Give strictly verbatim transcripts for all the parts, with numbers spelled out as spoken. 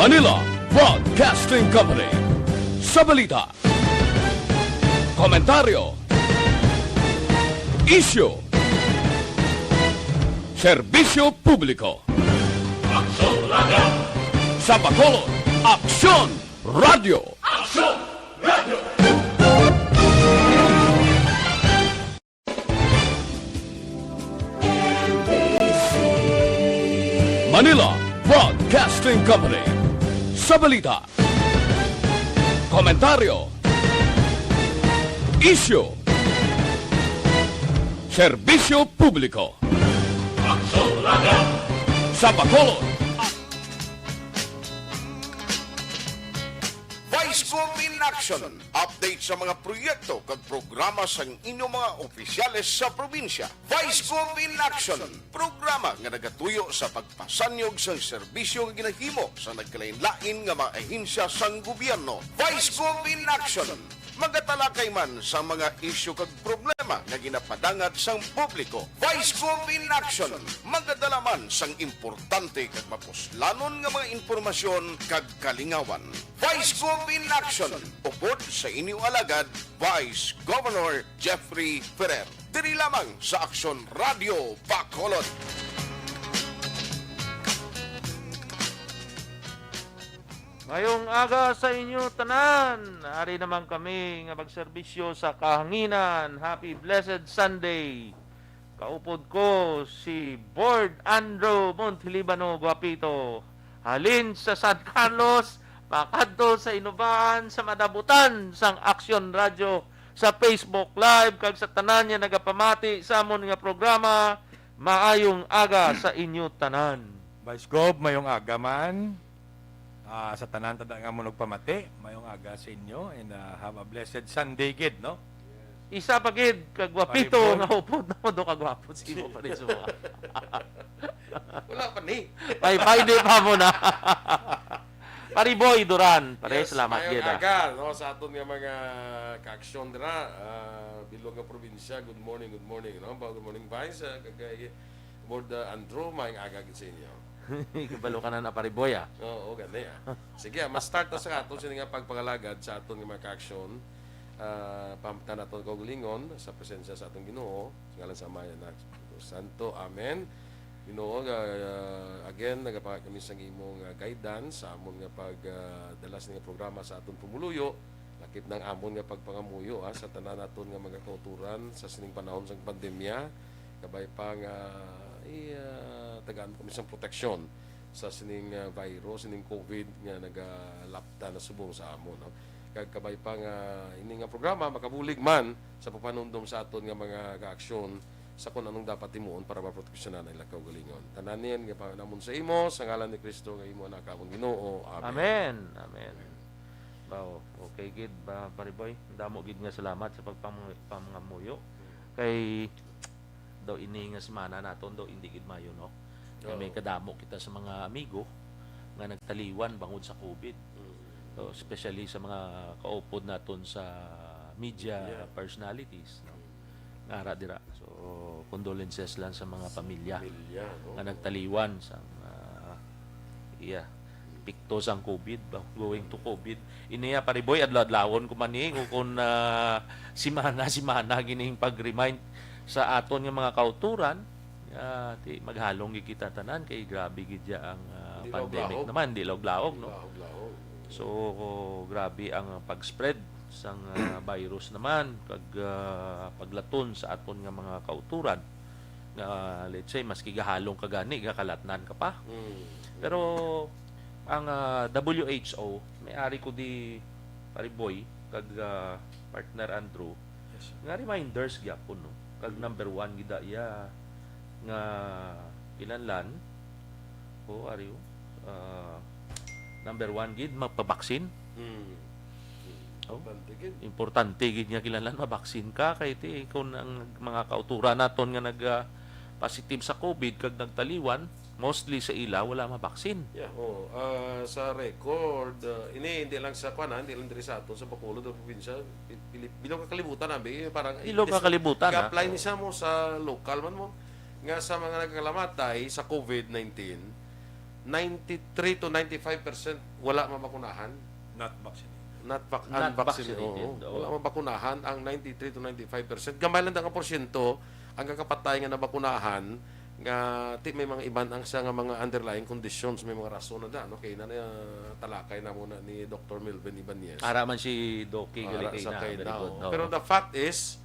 Manila Broadcasting Company. Sa balita, komentaryo, isyu, serbisyo publiko. Aksyon Radio. Sa Bacolod, Aksyon Radio. Aksyon Radio. Manila Broadcasting Company. Sa balita, komentaryo, isyu, serbisyo publiko. Aksyon Radio. Sa Bacolod, Vice Gov in Action. Update sa mga proyekto kag programa sang inyo mga opisyales sa probinsya. Vice Gov in Action, programa nga nagatuyo sa pagpasanyog sang serbisyo nga ginahimo sa nagkalain-lain nga mga ahensya sang gobyerno. Vice Gov in Action, magatalakay man sa mga isyu kag problema nga ginapadangat sang publiko. Vice Gov in Action, magadala man sang importante kag mapuslanon nga mga impormasyon kag kalingawan. Vice Gov in Action, upod sa inyo alagad, Vice Governor Jeffrey Ferrer. Diri lamang sa Aksyon Radio Bacolod. Mayong aga sa inyo tanan. Ari naman kami nga magserbisyo sa kahanginan. Happy blessed Sunday. Kaupod ko si Board Andrew Montelibano Guapito. Halin sa San Carlos, pakadto sa Inubaan, sa madabutan sang Aksyon Radio, sa Facebook Live, kag sa tanan nga nagapamati sa amon nga programa. Maayong aga sa inyo tanan. Vice Gov, mayong aga man. Ah, sa tanan tada nga mo nagpamati, mayong aga sa inyo, and, ah, have a blessed Sunday gid, no? Isa pa gid, kagwapito Pare Boy. Nga upod na mo do kagwapo sa imo, pare, sa mga. Wala pa ni. Ay, pa, hindi pa mo na. Pare Boy Duran, pare, Yes, salamat mayong gid, ah. Aga, no, sa aton nga mga kaaksyon dira, ah, bilog nga probinsya. Good morning, good morning, no? Ba, good morning, Vice, ah, kag kay Board, ah, Andrew, mayong aga gid sa inyo. Kabalo ka na na, pare Boy, ah. Oo, gani, ah. Sige, ah, ma-start na sa aton sini nga pagpangalagad sa aton nga mga kaaksyon. Ah, pamtan naton kaugalingon sa presensya sa atong Ginoo, sa ngalan sa Ama, Anak, Espiritu Santo. Amen. Ginoo, ah, again, nagapangay kami sa imong, ah, guidance sa amon nga pag, ah, dala sini nga programa sa aton pumuluyo. Lakip nang amon nga pagpangamuyo, ah, sa tanan naton nga mga kauturan sa sining panahon sang pandemya. Kabay pa nga, i-, ah, tagaan mo kami sang proteksyon sa sining, ah, virus, sining covid nga nagalapta na subong sa amon, no? Kag kabay pa nga ini nga programa makabulig man sa pagpanumdom sa aton nga mga kaaksyon sa kung anong dapat himuon para maproteksyonan ang ilang kaugalingon. Tanan niyan nga panamon sa imo, sa ngalan ni Cristo nga imo Anak, amon Ginoo. Amen. Amen. Amen. Wow. Okay gid ba, pare Boy? Damo gid nga salamat sa pagpang-, pagpangamuyo. Kay daw ini nga semana naton daw hindi gid maayo, no? Kay may Oo. Kadamo kita sa mga amigo nga nagtaliwan bangod sa covid. Mm. So, especially sa mga kaupod naton sa media Media. Personalities, no? Mm. Nga ara dira. So, condolences lang sa mga pamilya Pamilya, no? Nga nagtaliwan sa, ah, iya, epekto sang covid, ba, going to covid. Ini, ah, pare Boy, adlaw-adlawon ko man ni, kung, kung, ah, simana-simana gining pag-remind sa aton nga mga kauturan, ah, ti maghalong gid kita tanan kay grabe gid ya ang, ah, Di pandemic laog-laog. Naman, di laog-laog, no? Di laog-laog. So, grabe ang pag-spread sang, ah, virus naman kag, ah, paglaton sa aton nga mga kauturan nga, let's say, maski gahalong ka gani, gakalatnan ka pa. Mm. Pero ang, ah, W H O, may ari ko di, pare Boy, kag, ah, partner Andrew, Yes, sir. Nga reminders gyapon, no? Kag Mm. number one gid iya nga kinahanglan, o, ari, o, ah, number one gid, magpabaksin. Mm. Oh, importante gid. Importante gid nga kinahanglan mabaksin ka, kay ti, kung ang mga kauturan naton nga nag, ah, positive sa covid kag nagtaliwan, mostly sa ila, wala mabaksin. Yeah, oo. Ah, sa record, ah, ini hindi lang sa, kwan, ah, hindi lang diri sa aton, sa Bacolod o probinsya, pil-, pil-, bilog nga kalibutan, abi, parang, Bilog nga kalibutan, ah. Ga-apply ni sa mo sa local man mo, nga sa mga nagkalamatay sa covid nineteen, ninety-three to ninety-five percent wala mabakunahan. Not vaccinated. Not vac-, Not unvaccinated, vaccinated, oo. oo. Wala mabakunahan ang ninety-three to ninety-five percent. Gamay lang nga porsyento ang kakapatay nga nabakunahan nga ti may mga iban ang siya nga mga underlying conditions, may mga rason na da, no? Kay na, na talakay na muna ni Doktor Melvin Ibanez. Ara man si Doki Ara gali kay sa na, kay very na, good, oo. no? Pero the fact is,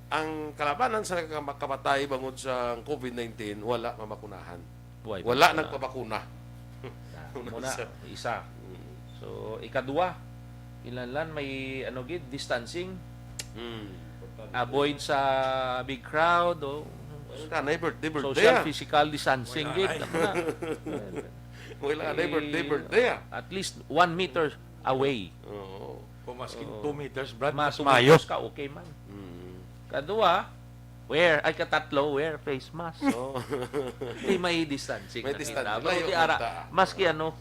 ang kalabanan sa nakakapatay bangod sa covid nineteen, wala mabakunahan. Why Wala pa na? nagpabakuna. Na, Una muna, isa. isa. Mm. So, ikadua, kinahanglan may, ano gid, distancing. Mm. Avoid sa big crowd, o Wala na, birthday, birthday, social, ah. physical distancing Wala gid. na. Ako na. Wala na, birthday, Eh, birthday, ah. at least one meter away. Oo. Kung maskin Oo. two meters, Brad, mas Matumitos mayo. ka, okay man. Mm. Kadua, wear, ay, katatlo, wear face mask. Oo. Di may distancing May na distancing. kita. Baro Layo di man ara, ta. maski ano.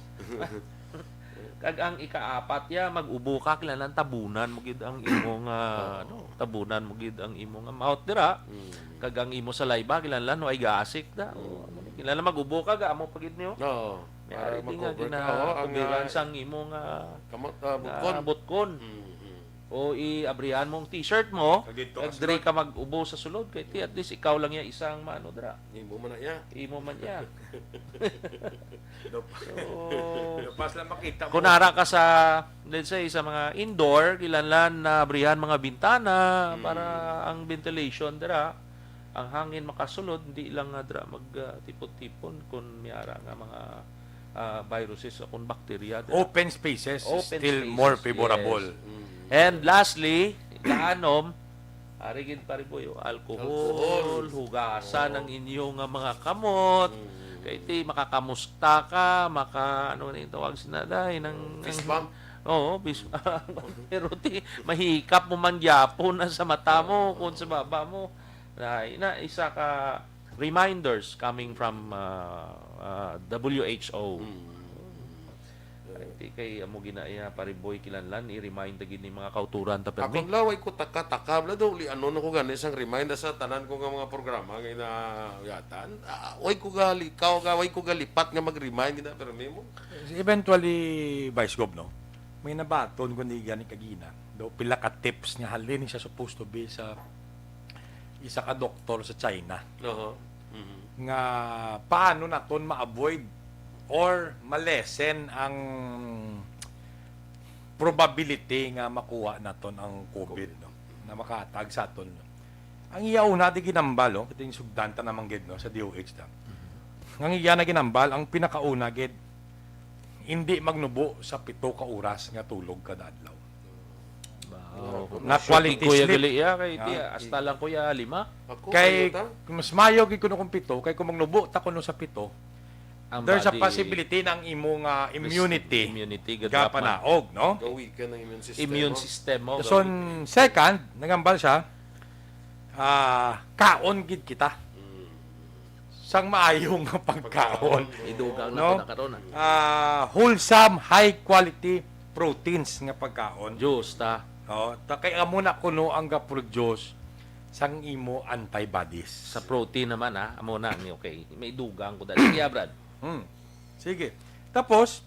Kag ang ikaapat ya, mag-ubo ka, kinahanglan tabunan mo gid ang imong, ah, Oo. ano, tabunan mo gid ang imong, ah, mouth dira. Mm. Kag ang imo saliva, kinahanglan, no, ay gaasik da. O, Mm. ano, kinahanglan mag-ubo ka, gaamo pa gid niyo. Oo. May Para ari di nga mag-cover ka. gina-, Oo, ang, kubiran ah, sang imo nga, kamot, ah, nga butkon. butkon. Mm, mm. O i-abrihan mo ang t-shirt mo, Kag dito ka kag diri sulod. ka mag-ubo sa sulod, kay ti at least ikaw lang ya isang maano dira. Imo man na iya. Imo man iya. Dopa-, So, dopas lang makita mo. kung nara ka sa, let's say, sa mga indoor, kinahanglan na abrihan mga bintana Mm. para ang ventilation dira, ang hangin makasulod, hindi lang nga dira mag, ah, tipon-tipon kung may ara nga mga, ah, viruses o kung bakterya dira. Open spaces is Open still spaces, more favorable. yes. Mm. And lastly, ikaanom, ari gid, Pare Boy, o, alcohol, Alcohol. hugasan Oo. ang inyo nga mga kamot. Mm. Kay ti, makakamusta ka, maka, ano na yung tawag sina, day, ng, Fist ng bump? Oo, fist bump. Pero ti, mahikap mo man gyapon na sa mata mo, Oo. kung sa baba mo. Ay, na, isa ka reminders coming from, ah, ah, W H O. Mm. Ay, ti kay amo gina iya, Pare Boy, kinahanglan, i-remind ta gid ni mga kauturan ta, Ako permi. lang, way ko taka-taka, bla, daw, li-, ano na ko gani, sang remind sa tanan ko nga mga programa nga inayatan. Ah, way ko galikaw, ga-, way ko galipat nga mag-remind gina, permi mo. Eventually, Vice Gov, no? May nabaton ko ni gani kagina. Daw, pila ka tips nga halin siya supposed to be sa isa ka doktor sa China. Oho. Mhm. Nga paano naton ma-avoid or ma-lessen ang probability nga makuha naton ang covid, Covid. no? Na makahatag sa aton, no? Ang iya una di ginambal, no? Kay ti sugdan ta naman gid, no? Sa D O H ta. Mhm. Ang iya na ginambal, ang pinakauna gid, hindi magnubo sa pito ka oras nga tulog kada adlaw. Wow. Na quality Kuya sleep. Gali, ya, kay Ah. di, hasta lang, Kuya, lima. Ako, Kay ano ta? mas mayo gid kuno kung pito, kay kung magnubo ta kuno sa pito, Ang there's a body possibility na ang imo nga res-, immunity immunity, ga gagap man. panaog, no? Gawi ka ng immune system, Immune no? system mo, So, gawi ka. second, nagambal siya, ah, kaon gid kita. Mm. Sang maayo nga pagkaon. Pagkaon, oo. Idugang na No? ko na karon, ah. Ah, wholesome, high quality proteins nga pagkaon. Juice ta. Oh, ta kay amo na kuno ang ga-produce sang imo antibodies. Sa protein naman, ha, amo na ni, okay. May dugang ko dali. Sige, Brad. Hmm. Sige. Tapos,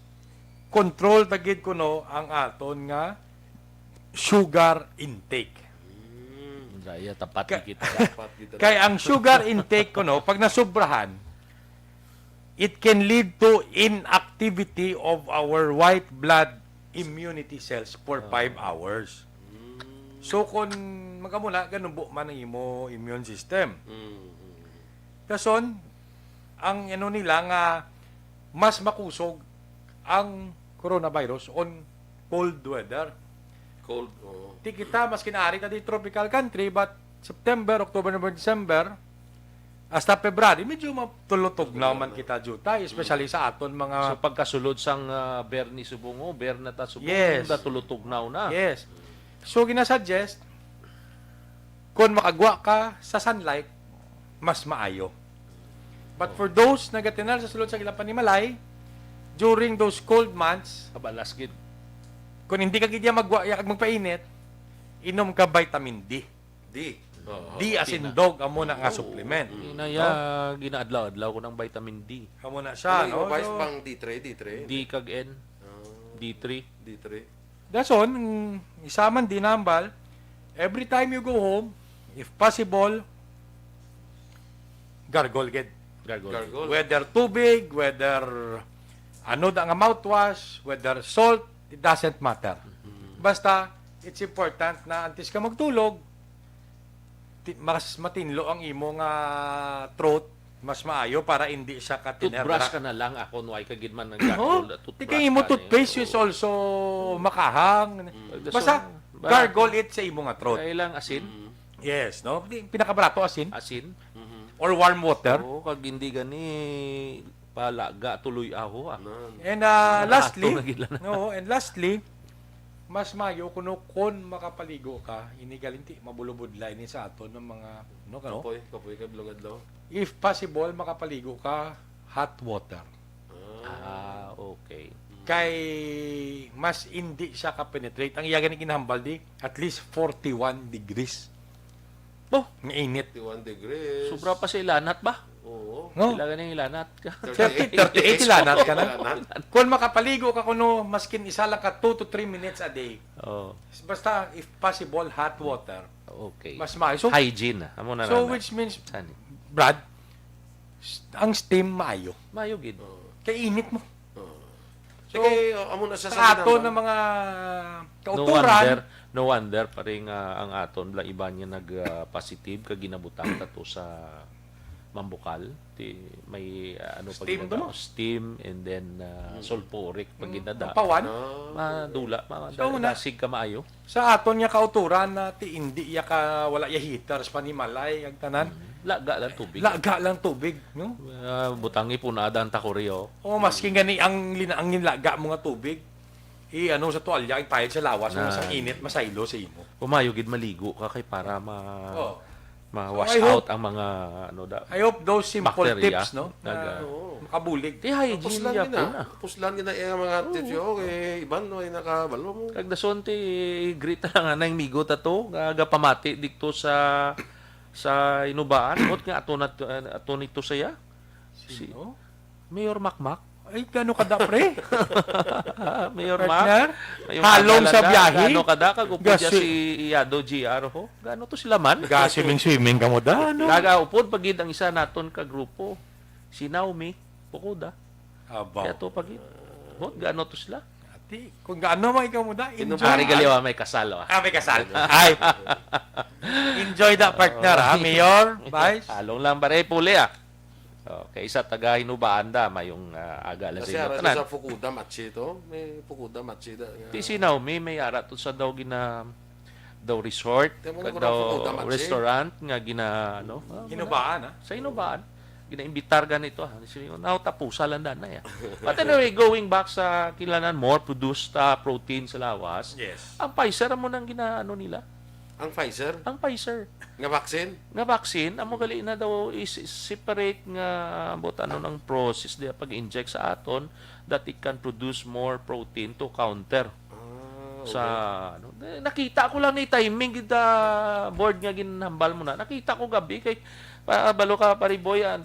control ta gid kuno ang aton nga sugar intake. Mm. Daya, tapat Ka-, kita. Dapat kita. Kay ang sugar intake kuno, pag nasubrahan, it can lead to inactivity of our white blood immunity cells for Ah. five hours. Mm. So, kung magamula, ganubo man ang imo immune system. Mm, mm. Dason, ang ano nila nga mas makusog ang coronavirus on cold weather. Cold, oo. Ti kita, mas kinari ta di tropical country, but September, October, November, December, hasta February, medyo matulutugnaw man Matulutugnaw. kita, Jutay, especially Mm. sa aton mga So, pagkasulod sang, ah, Berni subong, oh, Berna ta subong, Yes. da tulutugnaw na. Yes. So, ginasuggest, kung makagwa ka sa sunlight, mas maayo. But Oh. for those nagatinar sa sulod sa ilang panimalay, during those cold months, Kabalas gid. kung hindi ka gid ya magwa, ya kag magpainit, inom ka vitamin D. D. Oo, D as in dog, amo na nga supplement. Mm. Ina ya, ginaadlaw-adlaw ko ng vitamin D. Amo na siya, no? Ano yung mabais pang D three, D three? D kag N. Ah. D three. D three. Dason, isa man di nambal, every time you go home, if possible, gargle gid. Gargle. Gargle. Whether tubig, whether ano da nga mouthwash, whether salt, it doesn't matter. Mm. Basta, it's important na antes ka magtulog, ti-, mas matinlo ang imo nga throat, mas maayo para hindi siya ka Toothbrush tinerra. Ka na lang, ako, no, ay kagid man ang Oh, gargle, di toothbrush kay imo ka na toothpaste yun. Is also makahang. Mm. Basta, Barato. Gargle it sa imo nga throat. Kaya lang asin? Mm. Yes, no? Di, pinakabarato asin. Asin? Mhm. Or warm water. Oo, kag hindi gani palaga tuloy aho, ah. Nan. And, uh, Ang lastly, ato na gila na. No, and lastly, mas mayo kuno kon makapaligo ka, ini galinti, mabulubudlay ni sa aton ng mga, no, kano? Kapoy, kapoy kay bilog adlaw. If possible, makapaligo ka, hot water. Ah, okay. Kay mas hindi siya ka-penetrate. Ang iya gani ginhambal di, at least forty-one degrees. Oh! Nga init. Forty-one degrees. Sobra pa sa ilanat ba? Oo. No? Sila gani ilanat ka. Thirty-eight. Thirty-eight, thirty-eight, ilanat ka na. Ilanat. Kung makapaligo ka kuno, maskin isa lang ka two to three minutes a day. Oh. Basta, if possible, hot water. Okay. Mas maayo. So, hygiene na. Amo na so, na. Which means, Sani? Brad, s-, ang steam maayo. Maayo gid. Oo. Kay init mo. Oo. So, sige, uh, amo na sa sa ato ginambal. Na mga kauturan. No wonder, no wonder, pare, nga ang aton lang iban nga nag, ah, positive kag ginabutang tato sa Mambukal. Ti, may, ah, ano pa steam ginada? Steam and then, ah, sulfuric pa ginada. Mapawan? Ah, madula, ma-, so, dasig ka maayo. Sa aton nga kauturan na ti indi ya ka, wala ya heaters, panimalay, ag tanan. Mm. Laga lang tubig. Laga lang tubig, no? Ah, butangi po na ada ang takuri, oh. Oh, maski gani ang lina-, ang laga mo nga tubig, i-ano sa tuwalya, ipahid sa lawas, mas ang init, masaylo sa imo. Umayo gid maligo ka kay para ma-, ma-wash out ang mga, ano da, bacteria. Oh. So, I hope, I hope those simple tips, no? Naga. Oo. Makabulig. Ti hygiene. Puslan ya gina po na. Puslan gina iya mga tips, okay, iban, no, ay nakabalo mo. Kag dason ti greet lang anay migo ta to, nga gapamati dikto sa, sa Inubaan. Bot nga ato na, ato nito saya. Si Sino? Mayor Makmak. Ay, gano kada, pre? Mayor Partner? Mac, may yung Halong sa pangalan na, biyahe? Gano kada, kag upod niya Gasi- si Iyado G R, ho? Gano to sila man? Ga-swimming-swimming ka mo da, no? Nagaupod pa gid ang isa naton ka grupo, si Naomi Pukuda. Aba. Kaya to pa gid. Hot, gano to sila? Ati, kung gaano man ikaw mo da, Inom enjoy. Ari galiwa, may kasal, oh. Ah, may kasal. Ay. Enjoy that, partner, ha? Oh. Mayor, Vice. Halong lang, pare, puli, ah. Okay, sa taga Hinubaan da, mayong, ah, aga lang sa inyo tanan. Kasi ara sa Fukuda Machi to. May Fukuda Machi da nga. Ti si Naomi, may ara to sa daw gina-, daw resort, kag daw restaurant nga gina-, ano, ah, Hinubaan, ah? Sa Hinubaan. Ginaimbitar ganito, ah. Sige, now, tapusa lang da na, eh. But anyway, going back sa kinahanglan more produced, ah, protein sa lawas, yes, ang Pfizer mo nang gina-, ano nila? Ang Pfizer? Ang Pfizer. Nga vaccine? Nga vaccine, amo gali na daw is, is separate nga, ambot ano nang process diya pag-inject sa aton that it can produce more protein to counter sa, ano, eh, nakita ko lang ni timing gid, ah, board nga ginhambal mo na. Nakita ko gabi kay, pa-, balo ka, Pariboy, ah,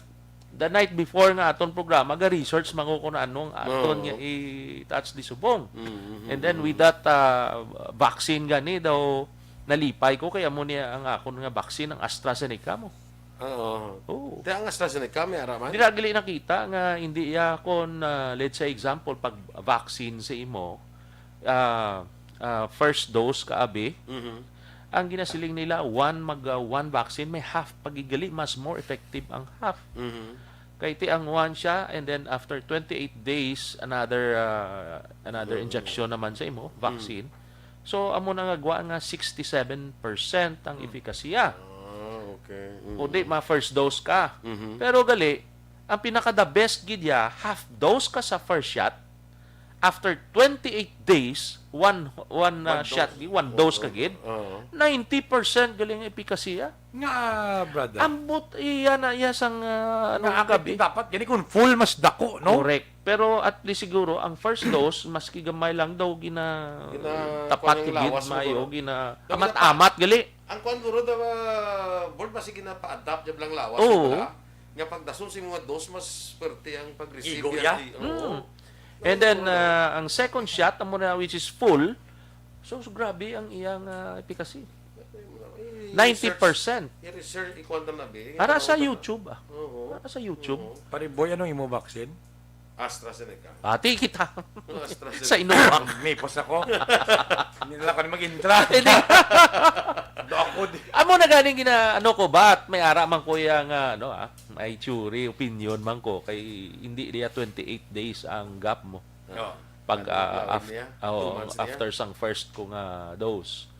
the night before nga aton programa, ga-research man ko kung ano ang aton nga i-touch di subong. Mm, mm, mm. And then with that, ah, vaccine gani daw, nalipay ko kay amo ni ang akon nga vaccine, ang AstraZeneca mo. Oo. Oo. Te, ang AstraZeneca, may ara man? Dira gali nakita nga hindi ya kon, ah, let's say example, pag vaccine sa imo, ah, ah, first dose ka abi, mhm, ang ginasiling nila, one mag, ah, one vaccine, may half pagigali, mas more effective ang half. Mhm. Kay ti ang one siya, and then after twenty-eight days, another, ah, another injection naman sa imo, vaccine. So, amo na nga gwa nga sixty-seven percent ang efikasya. Ah, okay. Mm. Kundi ma-first dose ka. Mhm. Pero gali, ang pinaka the best gid ya, half dose ka sa first shot. After twenty-eight days, one, one, ah, shot gid, one dose ka gid, ninety percent gali ang efikasya. Nga, brother. Ambot iya na iya sang, ah, ano, nga gabi. Dapat gani kung full, mas dako, no? Correct. Pero at least siguro, ang first dose, maski gamay lang daw, gina-, tapat gid, mayo, gina-, amat-amat gali. Ang kuan guro, the, uh, board, basi ginapa-adapt jud lang lawas, Oo. Wala. Nga pagdason sa mga dos, mas swerte ang pag-receive Igo niya, ya? Di, oo. Mm. And then, Siguro, no? uh, ang second shot, amo na, which is full, so, so grabe ang iyang, uh, efficacy. Eh, ninety percent. I-research, i-research, ikuan ta na, be. Ara sa Ano, YouTube, ah. Oo. Ara sa YouTube. Oo. Pare Boy, anong imo vaccine? AstraZeneca. Pati kita. AstraZeneca. Sa Sinovac. Mipos ako. Hindi na lang kami mag-intra. Hindi. Do ako di. Amo na ganing gina-, ano ko, but may ara man ko yang, ah, ano, ah, may theory, opinion man ko, kay hindi diya twenty-eight days ang gap mo. Oo. Pag, Ano, ah, gawin af-, niya? oh, Two months niya? After sang first ko nga dose.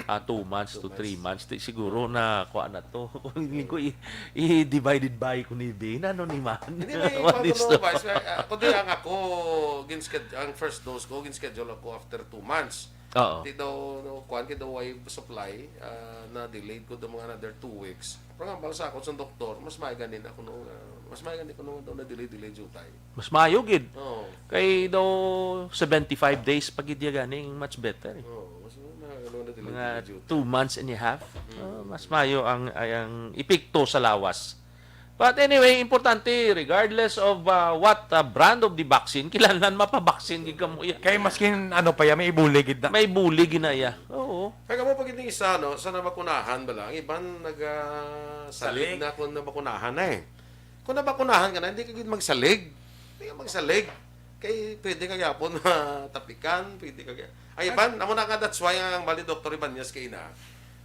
Ah, two months Two to three months. Months. Di, siguro na, kuha na to. Kung hindi ko i-, i-divided by ko ni Bin, ano ni man? Hindi, may What is kuwan ko, to? Vice, may, ah, kundi ang ako, ginsked-, ang first dose ko, ginschedule ako after two months. Oo. Di daw, no, kuwan, kay daw way supply, ah, na-delayed ko daw mga another two weeks. Pero nga, bala sa ako sa doktor, mas may ganin ako no, ah, mas may ganin ko no daw na-delay-delay jutay. Mas maayo gid. Oo. Kay daw seventy-five days pa gid ya ganing much better, eh. Oo, mas na, ano, na-delay-delay jutay. Mga two months and a half. Mm. Ah, mas maayo ang, ay, ang epekto sa lawas. But anyway, importante, regardless of, uh, what, uh, brand of the vaccine, kinahanglan mapabaksin gid kamo iya. Kay maskin ano pa ya, may ibuli gid na. May ibuli gid na iya. Oo. Kaya mo pag hindi isa, no, sa nabakunahan ba lang? Iban nag, ah, salig Salig. Na kung nabakunahan na eh. Kung nabakunahan ka na, hindi ka gid magsalig. Hindi ka magsalig. Kay pwede ka gyapon matapikan, pwede ka gya-, ay, Ay. Iban, amo na nga, that's why ang bali Doktor Ibanez kay ina,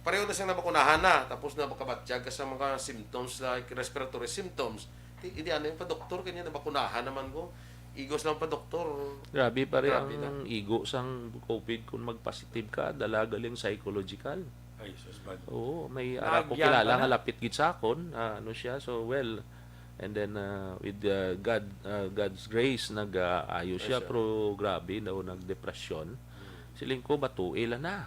pareho na siyang nabakunahan na, tapos na makabatyag ka sa mga symptoms like respiratory symptoms. Di, di ano yung pa doktor, kanya nabakunahan naman ko. Igos lang pa doktor. Grabe pa rin Grabe ang na. Igo sang covid kung magpositive ka, dala galing psychological. Ay, sus, bad. Oo, may ara ko Naagyan kilala ka nga na? Lapit gid sa akon, ah, ano siya, so, well, and then, ah, with, ah, God, ah, God's grace, nag, ah, ayo Ay, siya, siya. Pero grabe daw, nagdepresyon. Hmm. Siling ko, batui lang na.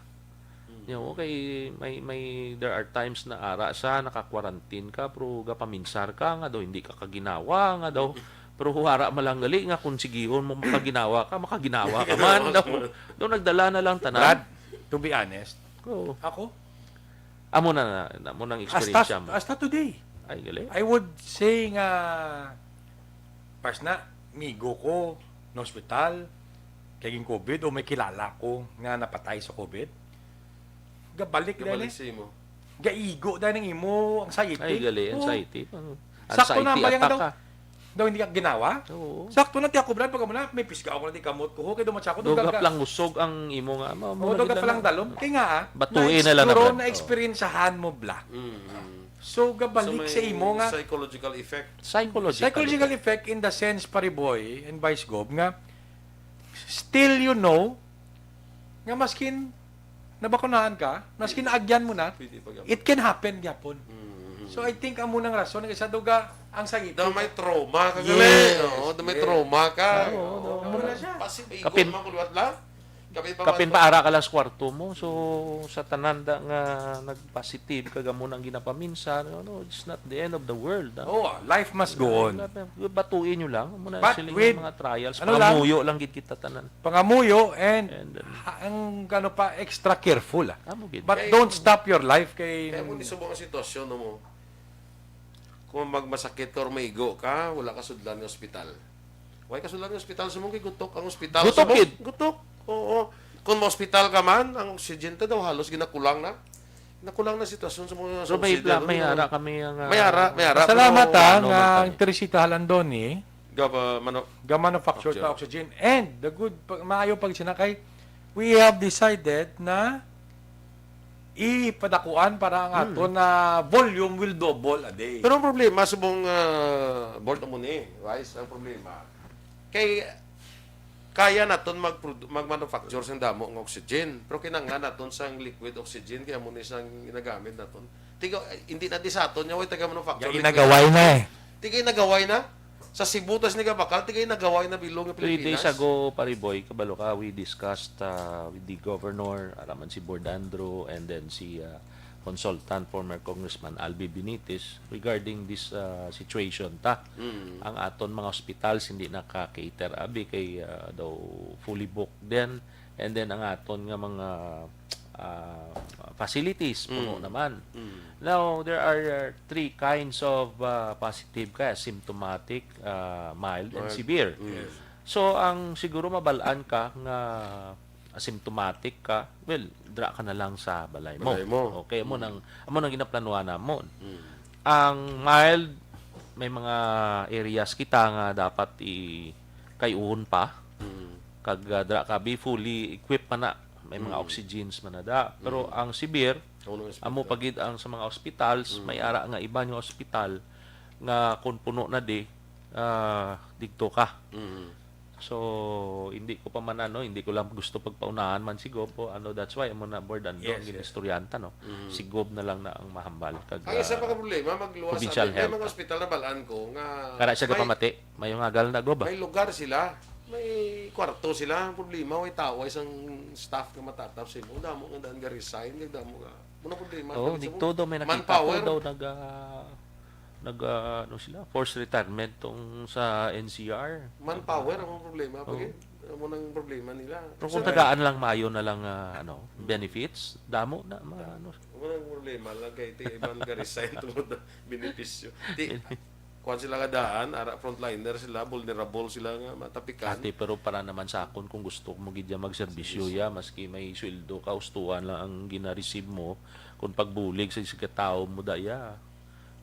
Hmm. Nya, okay, may, may, there are times na ara sa naka-quarantine ka, pero gapaminsar ka nga daw, hindi ka kaginawa, nga daw, pero ara malang gali nga kung sigihon mo makaginawa ka, makaginawa ka man, daw, daw nagdala na lang tanan. Brad, to be honest, Oo. Ako? Amo na, na, na, amo nang Hasta, eksperyensya mo. Hasta today. Ay, gali. I would say nga, pas na, migo ko, na hospital, kay ging covid, o may kilala ko nga napatay sa covid. Gabalik na Gabalik ni. Sa imo. Gaigo na ning imo anxiety. Ay, gali, Oo. Anxiety. Ang Sakto na, anxiety bayan attack daw. Ka. Daw hindi ka ginawa? Oo. Sakto na, ti ako, Brad, pag amo na, may pisga ako na, di kamot ko, ho, kay dumatsa ko, Dugap dugaga. Lang usog ang imo nga, ma-, Oo, muna dugap gid lang lang. Dalom. Kay nga, ah, Batuin na lang na, siguro Brad. Na-experiencehan mo, Black. Mm, mm. So, gabalik So, may sa imo nga psychological effect. Psychological Psychological effect. Effect in the sense, Pariboy and Vice Gov, nga still you know nga maskin nabakunahan ka, maskin naagyan mo na, Pwede pa gyapon. It can happen gyapon. Mm. So, I think amo nang rason nga isa duga ang sakit. Daw may trauma ka Yes. gali. Oo, daw may Yes. trauma ka. Oo, Oo, oo. Amo na siya. Pasibagon Kapin-, man kung liwat lang. Kapin pa kapin man pa ara ka lang sa kwarto mo. So, sa tanan da nga nag-positive, kag amo nang ginapaminsar, no, it's not the end of the world, ah. Oh, life must go on. Batuin nyo lang. Amo na But siling with, mga trials. Ano lang? Pangamuyo lang gid kita tanan. Pangamuyo and And, um, ha-, ang ano pa, extra careful, ah. Amo gid. But Kay don't stop your life kay Kaya mo di subong ang sitwasyon, no, mo. Kung magmasakit ka or maigo ka, wala ka sudlan nga ospital. Why ka sudlan nga ospital? Sumong kay gutok ang ospital. Gutok, Sumong, gid. Gutok. Oo. Kung ma-ospital ka man, ang oxygen ta daw halos ginakulang na. Nakulang na sitwasyon sa mga So, may oxygen, pla-, may ano? Ara kami ang, ah, May ara, may ara, Salamat, pero ah, ano man nga kami. Ang Teresita Halandoni, Gaba-, mano-, ga-manufacture Manufacture. Ta oxygen. And the good, pa-, maayo pag sinakay, we have decided na ipadakuan para ang Hmm. Aton na volume will double a day. Pero ang problema, subong, ah, board mo ni, Vice, ang problema. Kay, kaya naton mag-produ-, mag-manufacture sang damo nga oxygen. Pero kinahanglan naton sang liquid oxygen, kaya mo ni sang ginagamit naton. Tiga, hindi na di sa aton, nga way taga-manufacture Kaya liquid inagaway na oxygen. Eh. Tiga inagaway na. Sa Cebu, tas ni Gabakal, tiga inagaway na bilog nga Three days Pilipinas. Ago, Pariboy, kabalo ka, we discussed, uh, with the governor, ara man si Board Andrew, and then si, uh, consultant, former Congressman Albi Benitez, regarding this, uh, situation ta. Mm. Ang aton mga hospitals hindi naka-cater, abi, kay, uh, daw fully booked din. And then ang aton nga mga, ah, facilities, puno Mm. naman. Mm. Now, there are three kinds of ah, positive kaya, symptomatic, ah, mild, and Mild. severe. Mm. So, ang siguro mabalaan ka nga asymptomatic ka, well, dra ka na lang sa balay mo. Balay mo. Okay, amo Mm. nang amo nang ginaplanuhan namon. Mm. Ang mild, may mga areas kita nga dapat i kayuhon pa. Mm. Kag ah, dra ka be fully equipped pa na. May mga Mm. oxygens man na da. Pero Mm. ang severe, Amo nang amo hospital. pagid ang sa mga ospital, Mm. may ara nga iban nga ospital nga kung puno na di, ah, digto ka. Mm. So, hindi ko pa man ano, hindi ko lang gusto pagpaunahan man si Gob. O, ano, that's why amo na board and Yes, yes. Ginistoryanta, no? Mm. Si Gob na lang na ang mahambal kag Ang isa pa ah, ka problema, magluwas. Provincial May health. Mga ospital na balaan ko nga kara siya may, gapamati, may ngagal na Gob. Ah. May lugar sila, may kwarto sila. Ang problema, way tao, isang staff nga matatap sa imo. Damo nga daan ga resign, kag damo nga. Muna problema. Oh, Sabi sa digto daw may nakita manpower. Ko daw nag ah, nag ah, ano sila, forced retirement tong sa N C R. Manpower ang problema. Oh. Pag, amo nang problema nila. Pero kung Sa- tagaan lang maayo na lang ah, ano, benefits, damo na ma, ano. Amo nang problema lang kay ti iban ga resign tungod na benepisyo. Ti kuan sila nga daan, ara frontliner sila, vulnerable sila nga matapikan. Ate, pero para naman sa akon, kung gusto mo gid ya magserbisyo ya, maski may sweldo ka, ustuhan lang ang gina-receive mo, kung pagbulig sa isa ka tawo mo daya.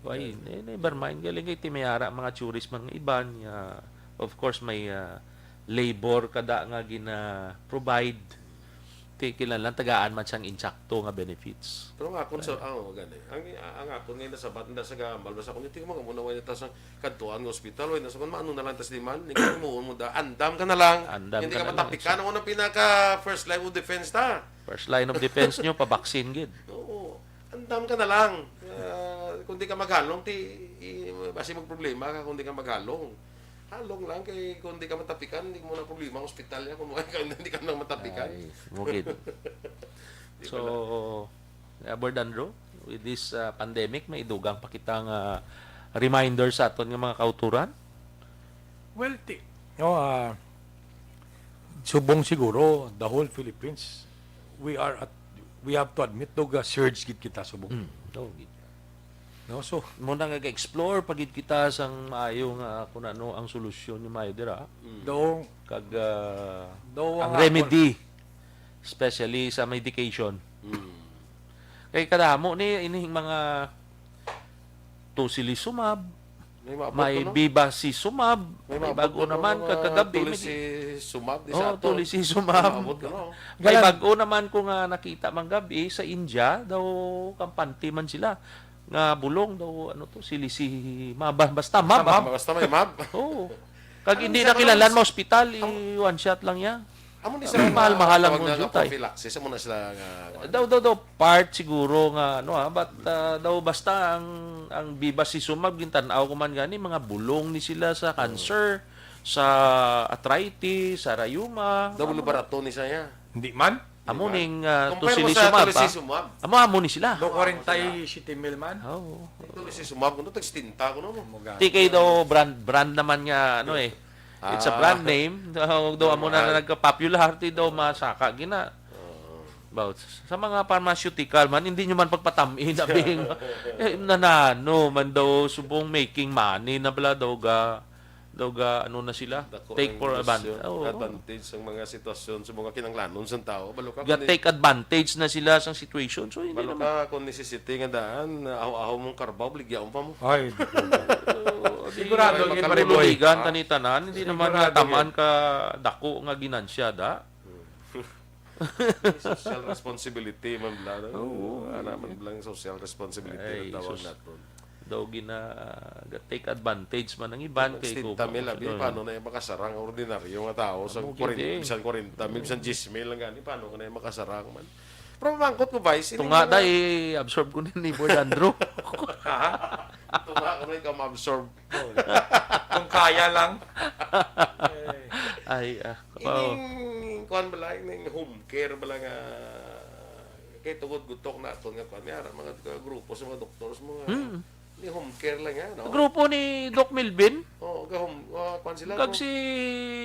Why, eh, never mind, galing kay ti may ara mga tourist man nga iban, ya, of course, may ah, labor kada nga gina-provide. Ti kinahanglan tagaan man siyang insakto nga benefits. Pero ang akon sa, oh, gani. Ang, ang akon nga nasabat, nda sa gambal, sa akon, tingnan mo, muna, way na ta sa kadtuan nga ospital, way na sa kun maano na lang tas di man, hindi mo mo da, andam ka na lang. Andam Hindi ka ka na lang. Matapikan, amo nang pinaka first line of defense ta. First line of defense nyo, pa-vaccine gid. Oo, andam ka na lang. Ah, kung di ka maghalong, ti, i, basi magproblema ka kung di ka maghalong. Halong lang kay kung di ka matapikan, hindi mo na problema ang ospital niya kung wala ka, hindi ka nang matapikan. Ay, mugid. Di So, Abord Andrew, with this uh, pandemic, may idugang pa kita nga reminder sa aton nga mga kauturan? Well, ti, no, ah, subong siguro, the whole Philippines, we are at, we have to admit, dog, ah, surge gid kita subong. Mm. Oh, gid. No, so, Muna nga ga-explore pa gid kita sang maayo nga kung ano ang solusyon nga maayo dira. daw, Kag ah, daw ang ang remedy, especially sa medication. Mm. Kay kadamo ni ining mga tocilizumab, May maabot may ko, no? Bevacizumab, May may maabot bago ko, no, naman mga kagagabi. Tocilizumab, di Oh, sa ato. Tocilizumab. Maabot ko, no? May Galang. bago naman ko nga nakita manggabi sa India, daw kampante man sila nga bulong daw ano to, silisima, ba- basta mab. Mab. Basta may mab. Oo. Kag Ano hindi sa na kinahanglan mga- mo ospital, i one shot lang ya. Amo ni Ang sila nga mahal-mahal lang tawag mo na dyan, nga tay. Prophylaxis, amo na sila nga Daw daw daw part siguro nga ano ha, but ah, daw basta ang ang bevacizumab gintan-aw ko man gani mga bulong ni sila sa cancer, sa arthritis, sa rayuma. Double barato ni saya. Hindi man. Amo Diba? ning ah, Compare mo sa tocilizumab, ah. Tocilizumab. Amo amo ni sila. Do forty-six mil man. Oh. Tocilizumab, kuno tag setenta ko no. Ti kay daw brand brand naman nga ano eh. It's a Ah. brand name. Daw, daw amo na, Mahal. Na nagka-popular ti daw masaka gina. Oo. About sa mga pharmaceutical man, hindi nyo man pagpatam-in, abing, eh, nanano man daw subong making money na bala daw ga, daw ga, ano na sila, Dako take ang for negosyo, advantage. Oo. Advantage sa mga sitwasyon, sa mga kinanglanon sa tao. Balo ka Ga kung take advantage na sila sa situation. So hindi Balo naman. Ka kung necessity nga daan, aho-aho mong karbaw, baligyaon pa mo. Ay, Oo, di Sigurado, may Gid makabuloligan Mariboy. Tani tanan, hindi naman Sigurado, nga tamaan ka dako nga ginansya da. May social responsibility man bla. No? Oo. Ana man blang social responsibility Ay, na tawag sus. Naton. Daw gina ga take advantage man ang iban kay Sixty mil abi, paano na yung makasarang ang ordinaryo nga tao sa Amo gid kwarenta, eh. Bisan kwarenta mil, bisan diyes mil lang gani, paano ka na yung makasarang man? Pero mangkot ko, Vice, Tunga da, i-absorb ko ni Board Andrew. Tunga ko na ikaw ma-absorb. Kung kaya lang. Ay, ah, Ining kuan bala, ining home care bala nga kay tungod gutok naton nga kuan, may ara mga grupo sa mga doktor, sa mga Hmm. Ni home care lang yan, no? Grupo ni Doc Melvin. Oo, ga-home, ah, kwan sila, Kag no? Si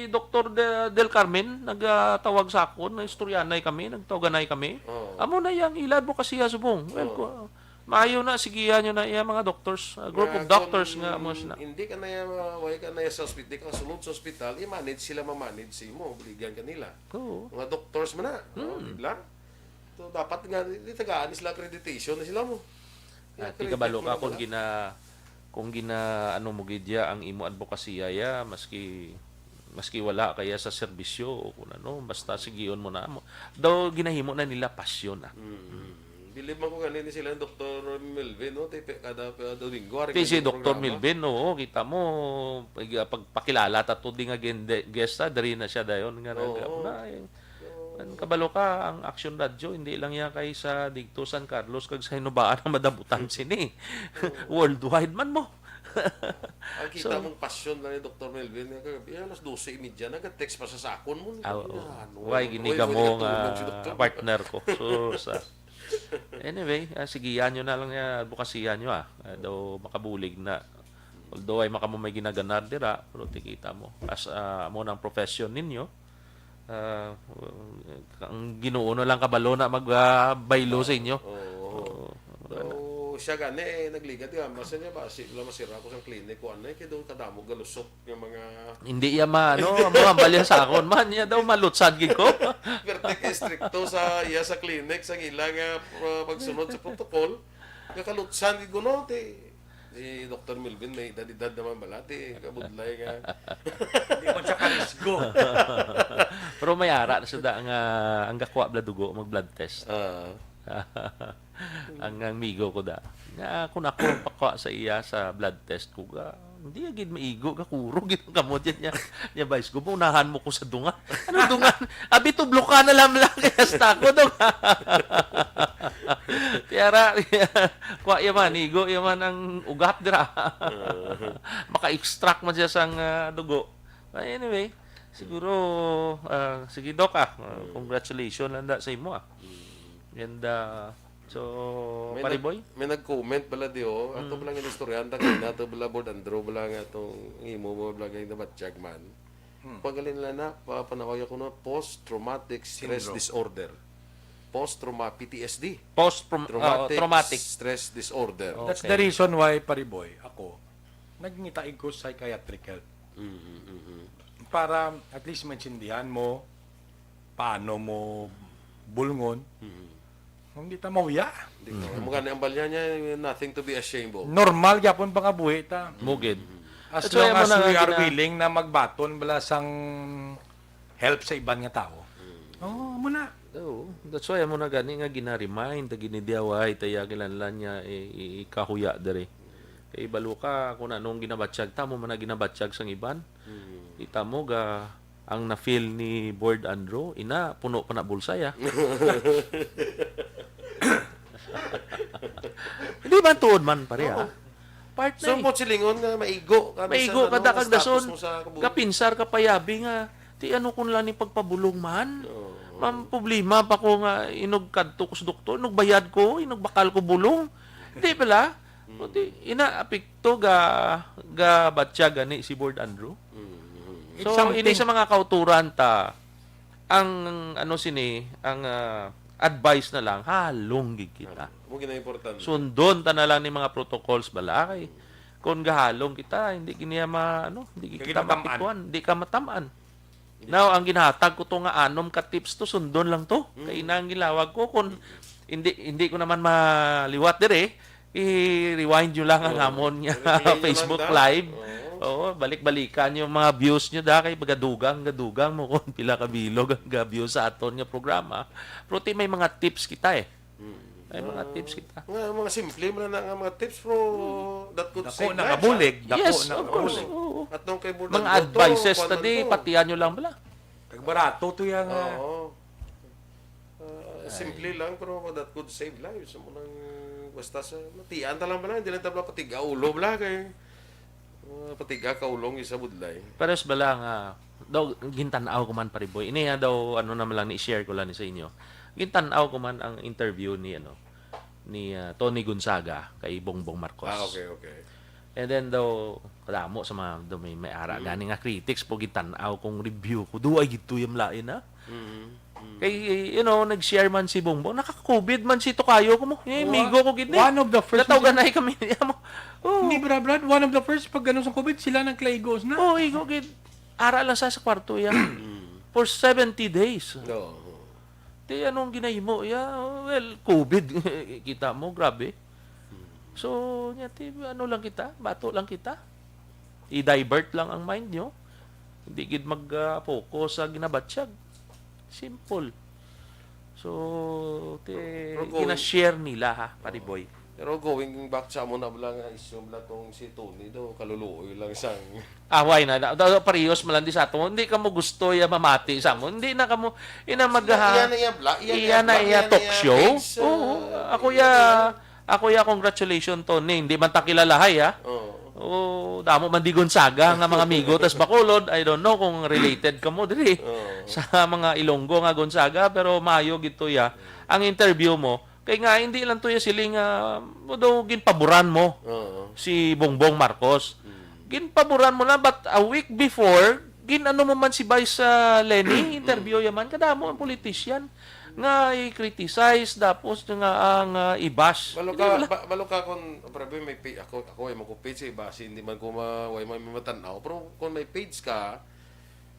Doktor De-, Del Carmen, nagtawag sa akon, naistoryanay kami, nagtawaganay kami. Oo. Amo na yang ila adbokasiya subong. Well, Oo. ku-, maayo na, sigihan nyo na iya mga doctors, a group Nga of doctors kung nga amo sila. Hindi ka na iya, way ka na iya sa ospital, di ka kasulod sa ospital, i-manage sila, ma-manage sa imo, obligan ka nila. Oo. Mga doctors man na, no? Hmm. Di ba? So, dapat nga, di tagaan sila accreditation na sila mo. Ah, di ka Accredit kabalo mo ka na kung pala. gina-, kung gina-, ano mo gid ya ang imo adbokasiya ya, maski, maski wala kaya sa serbisyo o kung ano, basta sigion mo na mo. Daw ginahimo na nila pasyon, ah. Mm. Bilib man ko gani ni sila, Doktor Melvin, no? Ti pe-, kada, kada Domingo, ari Ti si kami Doktor programa. Melvin, oo, kita mo, pag, pagpakilala ta to di nga gende-, guest, ah, diri na siya dayon nga nag-, Oo. na, eh, So, Ang kabalo ka, ang Action Radio, hindi lang yan kay sa digto San Carlos kag sa Hinubaan ang madabutan sini. Oo. Worldwide man mo. Ang kita So, mong pasyon lang ni Doktor Melvin, nga kagabi, alas dose y media, naga-text pa sa sakon mo. Ah, oo. Ano, Why, ano, giniga why mo mo nga natulog si Doktor? Partner ko. So, sa, anyway, ah, sigihan nyo na lang nga advokasya nyo, ah. Ah, daw makabulig na. Although ay maka mo may ginaganar dira, pero tikita mo. As, ah, amo nang profession ninyo, Ah, ang Ginoo na lang kabalo na mag, ah, baylo sa inyo. Oo. Oo. So, siya gani, eh, nagligad nga, basta niya ba, si, wala masira ko sa clinic ko, ano, eh, kaya daw kadamo galusot nga mga Hindi iya ma-, ano, ang mga balya sa akon, man, niya daw malutsan gid ko. Pero tika estrikto sa iya sa clinic, sa ila nga, uh, pagsunod sa protocol, nga kalutsan gid ko, no, ti, Si Doktor Melvin, may edad-edad naman bala, ti kabudlay nga. Di man siya karisgo. Pero may ara na siya da nga ang gakwa bala dugo, mag-blood test. Ah. Ang, ang migo ko da. Nga, kung ako ang pakwa sa iya sa blood test ko, ga, hindi agad maigo, gakuro gid ang kamot yan niya. Niya, "Vice, gumunahan mo ko sa dunga." Ano dunga? Abi, tublo ka na lang lang, kaya hasta ko, dong. Tiara, kwa yaman, igo yaman ang ugat dira. Maka-extract man siya sang, ah, dugo. But anyway, siguro, ah, sige, Doc, ah, ah, Mm. congratulations lang da sa imo, ah. Mm. And, ah, so, May Pare nag-, Boy? may nag-comment pala di, oh. Ato Mm. pala nga istoryahan ta kanina, ato pala, Board Andrew, pala nga itong imo mo, pala nga yung nabatyag man. Hmm. Pagaling nila na, pa-, panawag ako na post-traumatic stress Syndrome. disorder. Post-trauma-, P T S D. Post-traum-, Traumatic ah, traumatic. stress disorder. Oh. That's Okay. the reason why, Pariboy, ako, nagngitaig ko psychiatric help. Mhm, mhm. Para at least maintindihan mo paano mo bulngon. Mhm. Hindi ta mahuya. Di ko, Mhm. mo gani ang balya niya, nothing to be ashamed of. Normal gyapon pangabuhi ta. Mugid. As That's why long amo as na we nga are gina- willing na magbaton bala sang help sa iban nga tawo. Mm. Oh, amo na. Oo. That's why amo na gani nga gina-remind, ta ginidiyawahay, ta iya kinahanglan nga i-, i-, ikahuya diri. Kay balo ka kung anong ginabatyag ta, mo man na ginabatyag sang iban. Mm. Kita mo ga, ang na-feel ni Board Andrew, ina, puno pa na bulsa ya. Hindi man tuod man, pare, Oo. ha? Part na So, eh. mo silingon nga maigo ka, Maigo bisan ka, ano, da kag status dason. mo sa kabuhi. Kapinsar ka payabi nga, ti ano kun lang ni pagpabulong man? Oo. Ma'am, problema pa ko nga inog kadto ko sa doktor, inog bayad ko, inog bakal ko bulong. Di pala? Mm. Kundi ina apekto ga, ga batya gani si Board Andrew. Mm, mm. It's So, something. ini sa mga kauturan ta, ang, ano sini, ang, ah, advice na lang, halong gid kita. Amo gid ang importante. Sundon ta na lang ni mga protocols bala kay kung gahalong kita, hindi gid niya ma-, ano, hindi gid Hindi kita matam-an. mapituan, hindi ka matam-an. Now, ang ginhatag ko to nga anom ka tips to, sundon lang to. Mm. Kay ina ang gilawag ko, kung hindi, hindi ko naman maliwat dire, i-rewind nyo lang ang Oo. amon nga I-replay nyo lang Facebook da. Live. Oo. Oo, balik-balikan yung mga views nyo da, kay gadugang, gadugang mo kung pila ka bilog ang ga-view sa aton nga programa. Pero ti may mga tips kita eh. Mm. May mga Ah, tips kita. nga, mga simple man na nga mga tips, pero Mm. that could Dako save na lives, kabulig, ah. dako Yes, na of course. kabulig. Oo. At nung kay Board Mga Andrew to, advices kuwan ta di, to. patihan nyo lang bala. Kag barato to yang, ah, Oo. Ah, Ay. simple lang, pero that could save lives. Amo nang basta sa, matian ta lang bala, hindi lang ta bala patiga ulo bala kay, ah, patiga ka ulong isa budlay. Pares bala nga, daw, gintan-aw ko man, Pariboy. Ini nga daw, ano naman lang, ni-share ko lang ni sa inyo. Gintan-aw ko man ang interview ni, ano, ni, ah, Tony Gonzaga kay Bongbong Marcos. Ah, okay, okay. And then daw, kadamo sa mga, daw may, may ara gani nga critics po, gitan-aw kong review ko. Duay gid to yung lain, ha? Mhm. Kay, you know, nag-share man si Bongbong, naka-covid man si Tokayo ko mo. Eh, Wa- amigo ko gid ni. one of the first Natawgan na na kami niya mo. Oh. Hindi, bra, Brad. One of the first, pag ano sa COVID, sila naglaigos na. Oh, igo gid. Ara lang sa sa kwarto ya. For seventy days. No. Di anong ginahimo ya? Well, covid. Kita mo, grabe. So, nya ti ano lang kita, bato lang kita. I-divert lang ang mind nyo. Hindi gid mag-focus sa ginabatyag. Simple. So, ti Pero going- gina-share nila ha, pare boy. Pero going back sa amo na bala nga issue bala tong si Tony do, kaluluoy lang sang Away na, na, na parehas man lang di sa ato. Hindi ka mo gusto ya mamati sa mo. Hindi na ka mo, ina mag Iya na iya bla, iya iya na bla, iya talk show. page, Oo, ah, ako iya ya, na. Ako ya, congratulations, Tony. Hindi man ta kilalahay, ha? Oo. Oh, damo man di Gonzaga nga mga amigo tas Bacolod, I don't know kung related ka mo diri Oo. sa mga Ilonggo nga Gonzaga, pero maayo gid to ya ang interview mo. Kay nga hindi lang to ya siling nga mo daw ginpaboran mo Oo. si Bongbong Marcos. Ginpaboran mo lang, but a week before, gin-ano mo man si Vice, ah, Leni, interview ya man, kadamo ang politician nga i-criticize, tapos nga ang, ah, i-bash. Balo Hindi ka, wala. ba, balo ka kung, pre, may pi-, ako, ako ay mo ko page sa iba, si hindi man ko ma, way man may matan-aw. Pero kung may page ka,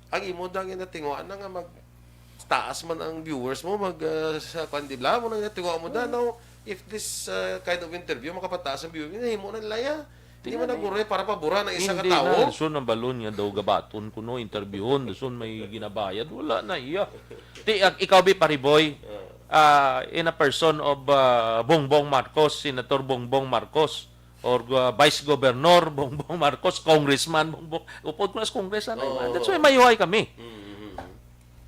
ang imo dang ginatinguha na nga mag taas man ang viewers mo, mag, ah, sa kwan, di ba? Mo nang ginatinguha mo da, no? If this, ah, kind of interview, makapataas ang viewers, himo na nila ya. Hindi man Tingnan naguro para pabura na isa ka Hindi na, tawo. Dason ang balon niya daw gabaton kuno, interviewon, dason may ginabayad, wala na iya. Ti, ag-, ikaw, bi, pare boy, ah, in a person of, ah, Bongbong Marcos, Senator Bongbong Marcos, or, ah, Vice Governor Bongbong Marcos, Congressman Bongbong, upod ko na sa Congress, ano, Oo. That's why mayuhay kami. Mm, mm, mm.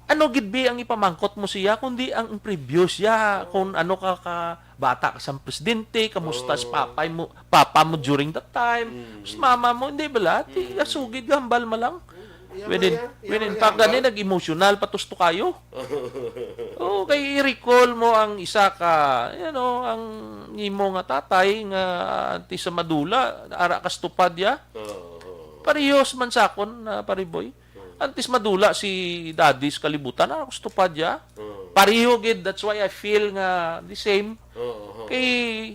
Ano gid bi ang ipamangkot mo siya, kundi ang previous siya, kung ano ka, ka bata ka sa presidente, kamusta si Oo. papay mo, papa mo during that time, Mm. si mama mo, hindi bala? Ti, asugid nga hambal man lang. Iya Within, ba yan? Iya within ba fact, yan? gani nag-emotional pa to si Tokayo. Oo, kay i-recall mo ang isa ka, you know, ang imo nga tatay nga anti sa madula, ara ka stupad ya. Oo. Parehas man sa akon, na pare boy. Antis madula si daddy sa kalibutan, ako stupad ya. Oo. Pareho gid, that's why I feel nga the same. Oo. Kay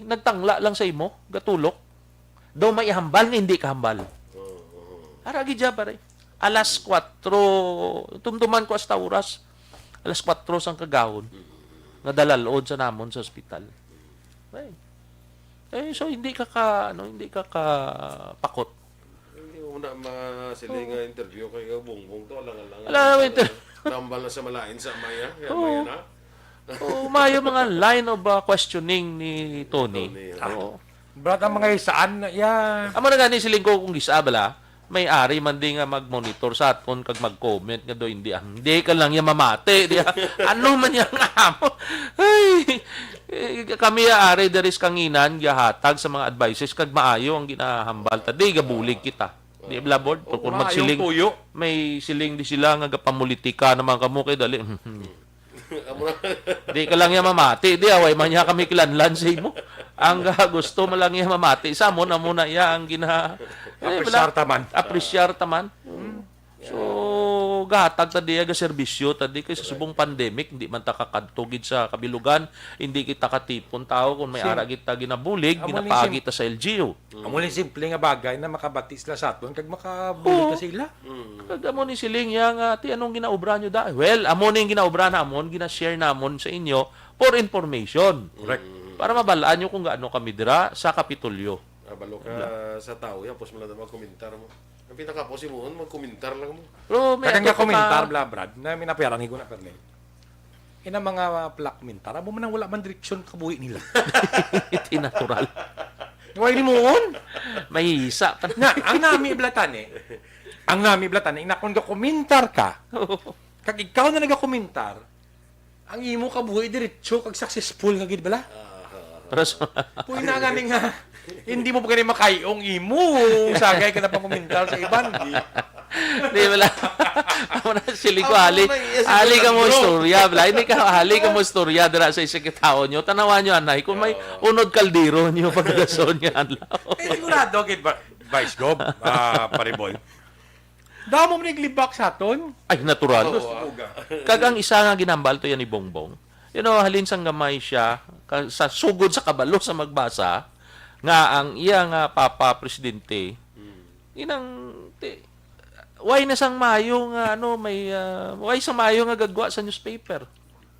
nagtangla lang sa imo, gatulok. Daw may ihambal nga hindi kahambal. Oo. Ara gid ya, pare. Alas kwatro, tumduman ko hasta oras. Alas kwatro sang kagahon. Nga dalalod sa namon sa ospital. Ay. Eh, so hindi ka ka, ano, hindi ka ka pakot. Hindi mo na masili nga interview kay Bongbong to, alang-alang. Alang-alang inter- Nambal na sa malain sa maya. Kaya Oo. maya na. Oh, mayo mga line of, uh, questioning ni Tony. Tony, Oo. Brad, ang mga isaan na, yeah. Amo na gani siling ko kung gisa bala, may ari man di nga mag-monitor sa aton kag mag-comment nga do hindi, ah, hindi ka lang ya mamati, di, ah. Ano man yang amo? Ay, eh, kami ya ari diri sa kanginan gahatag sa mga advices kag maayo ang ginahambal ta, di gabulig kita. Di bala, board? Kung Maayong magsiling, puyo. May siling di sila nga gapamulitika naman kamo kay dali. Amo na. Di ka lang ya mamati, di away man niya kami kilanlan sa imo. Ang, ah, gusto mo lang ya mamati sa amo na muna ya ang gina. Apresyar ta man. Apresyar ta man. So, gahatag ta diya ga serbisyo ta di kay sa subong pandemic, hindi man ta kakadto gid sa kabilugan, hindi kita katipon tao kung may Sim- ara kita ginabulig, Amo ni ginapaagi sim- ta sa L G U. Amo ni simple nga bagay na makabati sila sa aton kag makabulig Oo. na sila. Kag amo ni siling niya nga, "Ti, anong ginaobra nyo da?" Well, amo ni yung ginaobra namon, gina-share namon sa inyo for information. Correct. Para mabalaan nyo kung gaano kami dira sa Kapitolyo. Ah, balo ka sa tao, ya, pos mo lang magkomentar mo. Ang pinakapos mo, magkomentar lang mo. Pero may Tagang ato ka komentar, pa- bla, Brad, na minapiaran ko na, Pernel. Ina mga pla komentar, amo man ang wala man direksyon kabuhi nila. Iti natural. Why ni muon? May isa pa. Na, ang nami blatani, ang nami blatani, inakon ga komentar ka, kag ikaw na nagakomentar, ang imo kabuhi diretso kag successful nga gid bala. Pero sa- Puy na gani nga, hindi mo pa gani makayong imo, sagay ka na pang komentar sa iban. Di. Di bala? Amo na, siling ko, Amo hali, na, iya, si hali ka mo Pedro. Istorya, bala. Hindi ka, hali ka mo istorya dira sa isikitaon nyo. Tanawan nyo, anay, kung may Oo. Unod kaldero nyo pagkagason nga adlaw. Eh, sigurado, gid ba, Vice Gov, ah, Pariboy? Damo man naglibak sa aton. Ay, natural. Oo, ah. Kag ang isa nga ginambal to yan ni Bongbong. You know, halin sang gamay siya, ka-, sa sugod sa kabalo sa magbasa, nga ang iya nga Papa Presidente, Hmm. inang, ti-, why na sang maayo nga, ano, may, ah, why sang maayo nga gagwa sa newspaper?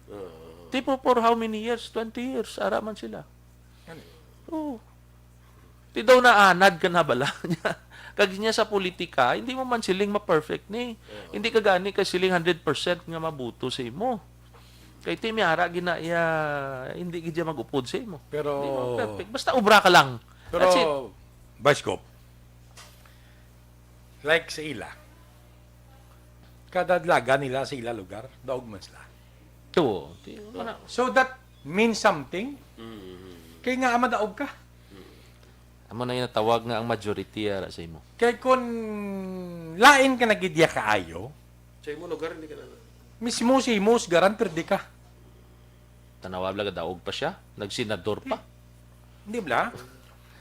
Oo. Tipo, for how many years? Twenty years, ara man sila. Ano? Oo. Ti daw naanad ka na bala niya. Kag niya sa politika, hindi mo man siling ma-perfect ni. Oo. Hindi ka gani ka siling hundred percent nga mabuto sa imo. Kay ti may ara gina iya, hindi gid siya mag-upod sa imo. Pero Hindi mo perfect. Basta obra ka lang. Pero, That's it. Vice Gov, like sa ila, kada dalaga nila sa ila lugar, daog man sila. Tuo. Ti, wala. So that means something. Mm. Kay nga, madaog ka. Amo na yung natawag nga ang majority, ara sa imo. Kay kun lain ka na gid ya kaayo, Sa imo lugar, hindi ka na. Mismo si imo, sigaran, perdi ka. Tanawa, bala, daog pa siya. Nagsenador pa. Hindi bala?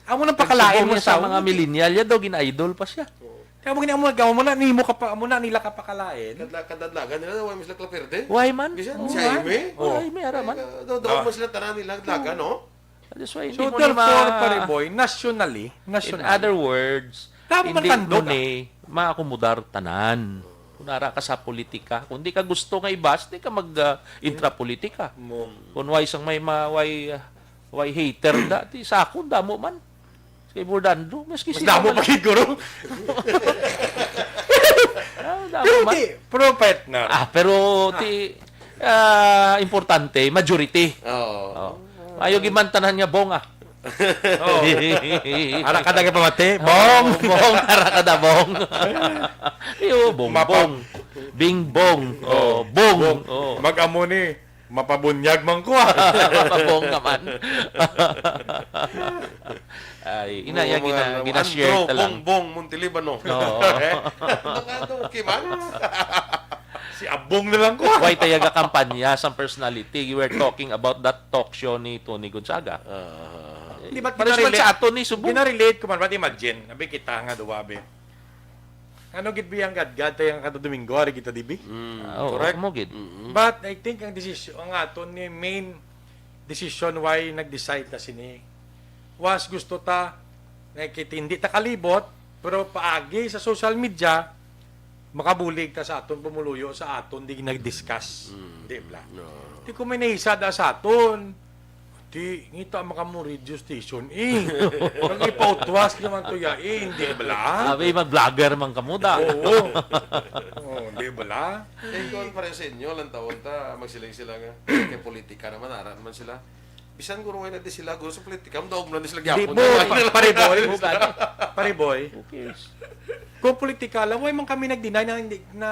Amo nang pakalain Nagsugod mo niya sa sa mga millennial, ya daw, gin-idol pa siya. Oo. Kaya mo gini, amo, amo na, nimo ka pa, amo na, nila ka pakalain. Kadla-, kadadlagan nila, wala mo sila kaperde. Why man? Bisan Oo. si Jaime. Why, may ara man? Ay, ka-, daw, daw Ah. mo sila tanan nila, dlagan, no? That's why hindi So, mo ni therefore, ma-, Pariboy, nationally, In nationally, other words, Tama man hindi tando mo ka. ni maakomodar tanan. Kung ara ka sa politika, kung di ka gusto nga ibas, di ka mag, ah, intrapolitika. Mo. Kung why sang may ma-, why, ah, why hater da, di sa akon, damo man. Kay Bordando, maski Mas sino damo man. pa gid, guro. Ah, damo Pero man. di, pero pwet na. Ah, pero ti, ah, importante, majority. Oo. Oh. Ayaw gid man tanan nga bong, ah. Oo. Ara ka na nga pamati, bong. Oh, bong, ara ka na, bong. Iyo, bong, Mapa- bong. Bing bong. Oh, Oh, bong. bong. Oh. Mag-amo ni, mapabunyag man ko, ah. Mapabong naman. Ay, ina, Oo, yan, mga gina-, ano, gina-share Andro, ta lang. Bongbong, Montelibano. Oo. Eh, ano nga to? Okay man? Si Abong na lang ko. Why tayo gakampanya sang personality? You were talking about that talk show ni Tony Gonzaga. Ah. Eh, Di ba pares man ginarelate-, sa aton ni Subo. ginarelate ko man, but imagine, abi kita nga duwa, be. Ano gid biyang gadgad tayo nga kada Domingo, ari kita, di bi? Mm, Ah, oo, correct. Amo gid. Mm-mm. But I think ang desisyon, ang aton ni main decision why nag-decide ta sini was gusto ta nakikita, hindi ta kalibot, pero paagi sa social media, makabulig ta sa aton pumuluyo, sa aton di nag-discuss. Mm. Di bala? No. Di ko may nahisada sa aton. Di, ngita maka mo radio station, eh. Nag-ipautwas naman to ya, eh. Hindi bala? Abi, mag-vlogger man kamo da. Oo. Oh, di bala? Eh, kung para sa inyo, lang taon ta, magsiling sila nga. Kay politika naman, ara naman sila. Bisan guro nga na di sila, guro sa politika, ang daog na di sila Di gyapon. mo, Ay, pa-, nila. Pariboy. Di sila. Pariboy. Who cares? Kung politika lang, way man kami nag-deny na hindi, na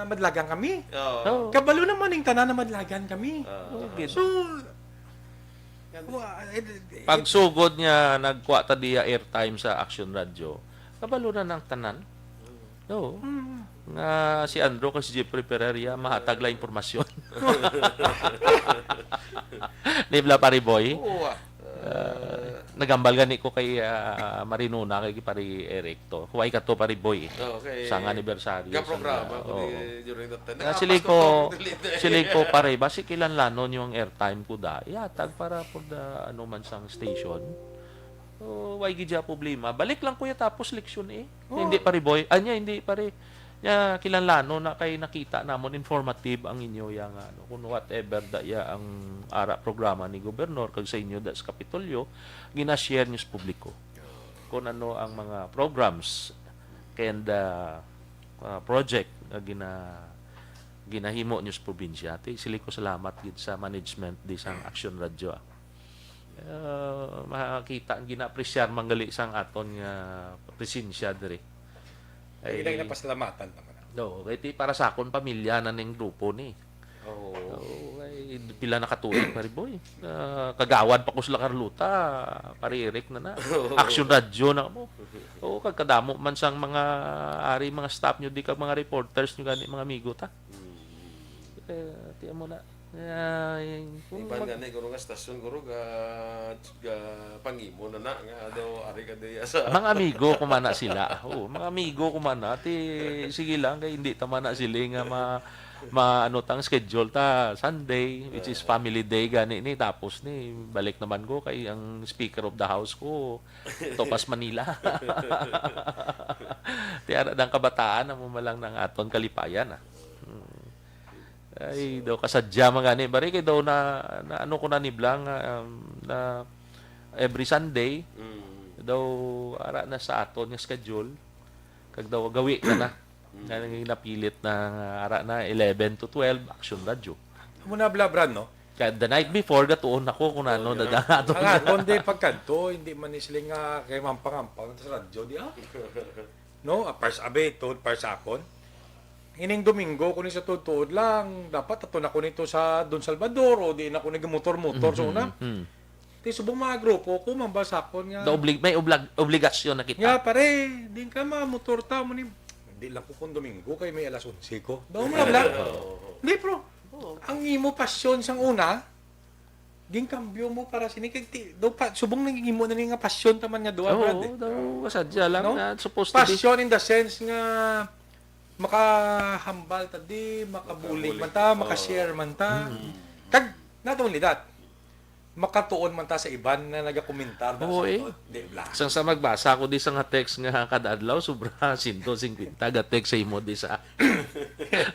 madlagan kami. Oo. Oo. Kabalo naman ning tanan na madlagan kami. Oo. Okay. So, Yan. wa-, eh, eh, Pagsugod niya, nagkuha ta diya airtime sa Action Radio. Kabalo na ng tanan. Oo. Mm. Nga si Andrew kag si Jeffrey Pereira, mahatag lang impormasyon. Di bala, Pariboy? Oo, ah. Ah, nagambal gani ko kay, ah, Marinuna, kay Pari Eric to. Huway ka to, Pariboy. Oo, kay Sang anibersaryo, Ga sang, programa ah, ko di oo. during that time. Nga Nakapas sili ko, ko, dili na eh. sili ko, pare, basi kilanlanon yung airtime ko da. Ihatag para for the, ano man sang station. Oh, why gid siya problema? Balik lang, kuya, tapos leksyon eh. Oh. Hindi, Pariboy. Anya, hindi, pare. Nya, kilanlanon na kay nakita namon informative ang inyo yang, ano, kung whatever da ya ang ara programa ni Gobernador kag sa inyo da sa Kapitolyo, gina-share niyo sa publiko kung ano ang mga programs and, ah, ah, project nga gina-, ginahimo niyo sa probinsya. Ti, sili ko salamat gid sa management di sang Action Radio, ah. Ah, makakita, gina-appreciate man gali sang aton nga presensya diri. Ay, Ay, ginapasalamatan naman. No, kay ti para sa akon, pamilya na ning grupo ni. Oo. Oo, ay, Pila na ka tuig, Pare Boy? Ah, kagawad pa ko sila Carlota, Pare Eric na na. Action Radio na mo. Oo, kag kadamo man sang mga ari, mga staff nyo di, kag mga reporters nyo gani, mga amigo ta. Eh, tiyan mo na. Ay, kung Iban mag- gani, guro, nga stasyon, guro, ga, ga pangimo na na, nga daw, ari ka diya sa Mga amigo ko man na sila. Oo, mga amigo ko man na. Ti, sige lang, kay hindi ta man na sila nga ma, ma, ano, tang schedule ta Sunday, which is family day gani ni, tapos ni balik naman ko kay ang Speaker of the House ko topas Manila. Ti ara dang kabataan amo man lang nang aton kalipayan, ah. Hmm. Ay, daw kasadya man gani, bari, kay daw na, na ano ko na ni Blang, um, na every Sunday, Mm. daw ara na sa aton nga schedule, kag daw gawi na na. Mm. Nga nang napilit na nga ara na eleven to twelve, Action Radio. Amo na, Bla Bran, no? Kaya the night before, gatuon ako kung ano, Oh, yeah. Daga ato Ang niya. Akon di pagkadto, hindi man ni sila nga kay mampang-ampang sa radyo, di, ah? No? Ah, pars-, abi, tungod par sa akon. Ining Domingo, kung sa tuod-tuod lang, dapat ato na ko nito sa Don Salvador, o di na ko nagmotor-motor sa Mhm, una. mhm. Ti subong mga grupo ko, mambal sa akon nga, Da oblig-, may oblag-, obligasyon na kita. Nga, pare, di ka mamotor ta, mo ni, hindi lang ko kung Domingo, kay may alas onse ko. Daw mo na, Bla. Oo. Hindi, bro. Oo. Ang imo pasyon sang una, ginkambyo mo para sini, kay ti, daw pa, subong naging imo na ni nga pasyon taman nga duha, Oo, Brad, eh. Daw, kasadya lang No? na supposed to be. Passion in the sense nga makahambal ta di, makabulig Makabulig. man ta, Oo. makashare man ta. Mm. Kag, not only that, makatuon man ta sa iban na nagakomentar na Oo, sa eh. aton. Di, Bla. Sang sa magbasa ko di sa nga text nga kada adlaw, sobra sento singkwenta ga text sa imo di sa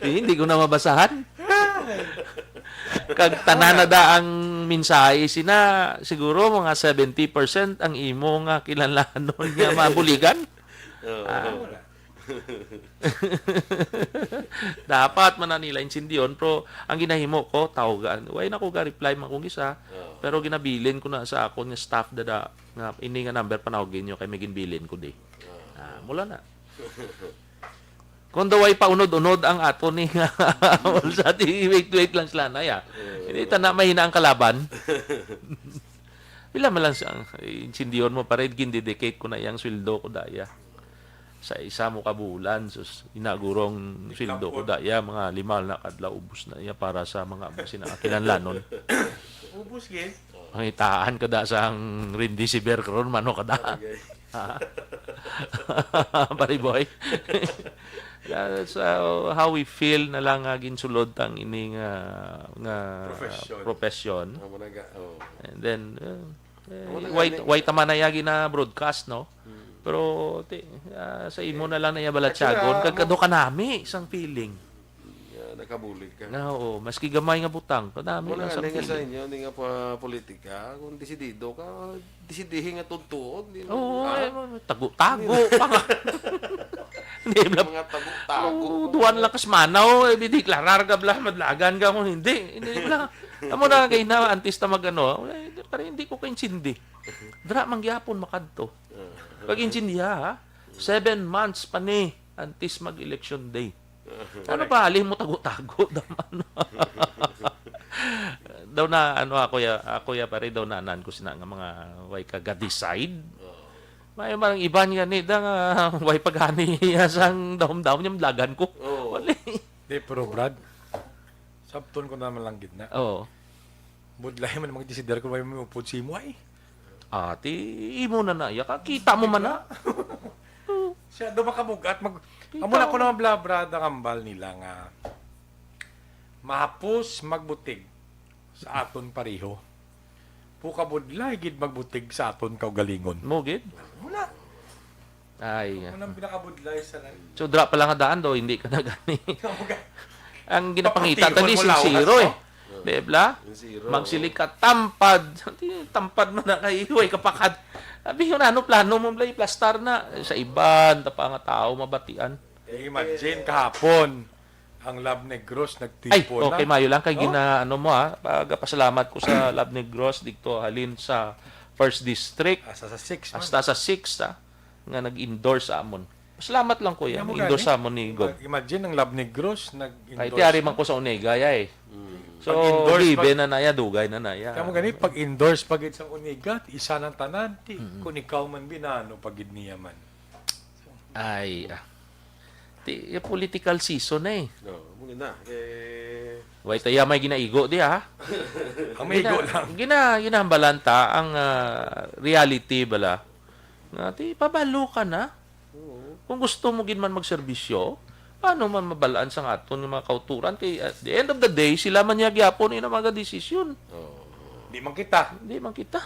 Eh, hindi ko na mabasahan. Kag tanan na da ang mensahe sina, siguro mga seventy percent ang imo nga kinahanglanon nga mabuligan. Oo. Ah. Dapat man na nila intindiyon, pero ang ginahimo ko, tawagan. Why na ko ga-reply man kung isa, Oo. pero ginabilin ko na sa akon nga staff dada nga ini nga number panawagin nyo kay may ginbilin ko di. Oo. Ah, mula na. Kung daw ay paunod-unod ang ato ni nga ulsa, di wait-wait lang sila na, ya. Oo. Hindi ta na mahina ang kalaban. Pila man lang siya, ang intindiyon mo, pare, gindedicate ko na iyang sweldo ko daya. Sa isa mo ka bulan, sus, inagurong sweldo ko daya, mga lima na kadlaw, ubos na iya para sa mga amo sina kinahanglanon. Ubos, yes. Pangitaan ka da sang remdesivir karon, mano ka da? Okay. Ha? Pare boy. Yeah, that's, uh, how we feel na lang nga ginsulod tang ini nga, nga Profession. profession. Amo na ga-, oh. And then, uh, eh, Amo na why, gani. why tama na iya gina-broadcast, no? Hmm. Pero, ti-, ah, sa imo Eh, na lang na iya balatyagon, actually, ah, kag amo kado kanami sang feeling. Yeah, nakabulig ka. Nga, oo, maski gamay nga butang, kanami Wala lang nga, sang nga sa feeling. inyo, hindi nga pa politika. Kung desidido ka, desidihin nga tuod-tuod, di mo, Oo, ah, eh, tago-tago hindi pa nga. Hindi, bla-, Mga tago-tago Oo, pa duwan nga. lang kas manaw, eh, dideklarar ka, bla, madlagan ka kung hindi. Hindi, bla. Amo na kay na, antes ta mag-ano, eh, parang hindi ko kaintindi. Dra, mangyapon makadto. Ah. Pag-intindiha, ha? Seven months pa ni, antes mag-election day. Ano Correct. pa, halin mo tago-tago, daman. Daw na, ano, ako ya, ako ya, pare, daw na, nan ko sina nga mga, way ka ga-decide. Oo. May marang iban gani, da nga, way pa gani, sang daom-daom niya, madlagan ko. Oo. Wala. Di, pero Brad, sabton ko naman lang gid na. Oo. Budlay man magdesider kung may upod si mo, ay. Ah, ti, imo na na, ya, kakita mo man na. Siya, do makabugat, mag-, Kita amo na ko mo. Naman, bla, Brad, ang ambal nila nga mahapos magbutig sa aton pareho. Pukabudlay gid magbutig sa aton kaugalingon. Mo gid? Wala. Ay. Ano ang pinakabudlay sa nan- So, dra pa lang nga daan daw, hindi ka na gani. Ang ginapangita Papatihon tali mo lawas, sincero, eh. no? Di bla? Sincero. Magsilik ka, tampad. Di, tampad man na kay way kapakad. Sabi yun, ano plano mo, bla, iplastar na? Sa iban, ta pa nga tao, mabatian. Eh, imagine kahapon, ang Lab Negros Ay, nagtipon okay, na. mayo lang kay Oh? gina-, ano mo, ah, pagpasalamat ko sa Lab Negros dito halin sa First District. Hasta sa six man. Hasta sa six, ah, nga nag-endorse sa amon. Salamat lang, kuya. Nga mo Endorse gani? sa amon ni Gob. Ima-, imagine ang Lab Negros nag-endorse Ay, ti ari man na. ko sa Onega, ay. Mm. So, pag-endorse, given pag- na naya, dugay na naya. Kamo gani, pag-endorse pa gid sa Onigat, isa nang tanan, ti, Mm. kung ikaw man, binano pa gid niya man. Ay, ah. Ti, political season na eh. No, muna na. Eh, Way taya may ginaigo di, ha? Ang maigo Gina-, lang. gina-, ginahambalan ta ang, ah, reality bala. Nga, ti, pabalo ka na. Oo. Kung gusto mo gid man magserbisyo, ano man mabalaan sa aton nga mga kauturan? Kay at the end of the day, sila man niya gyapon ina mga desisyon. Oo. Di man kita. Hindi man kita.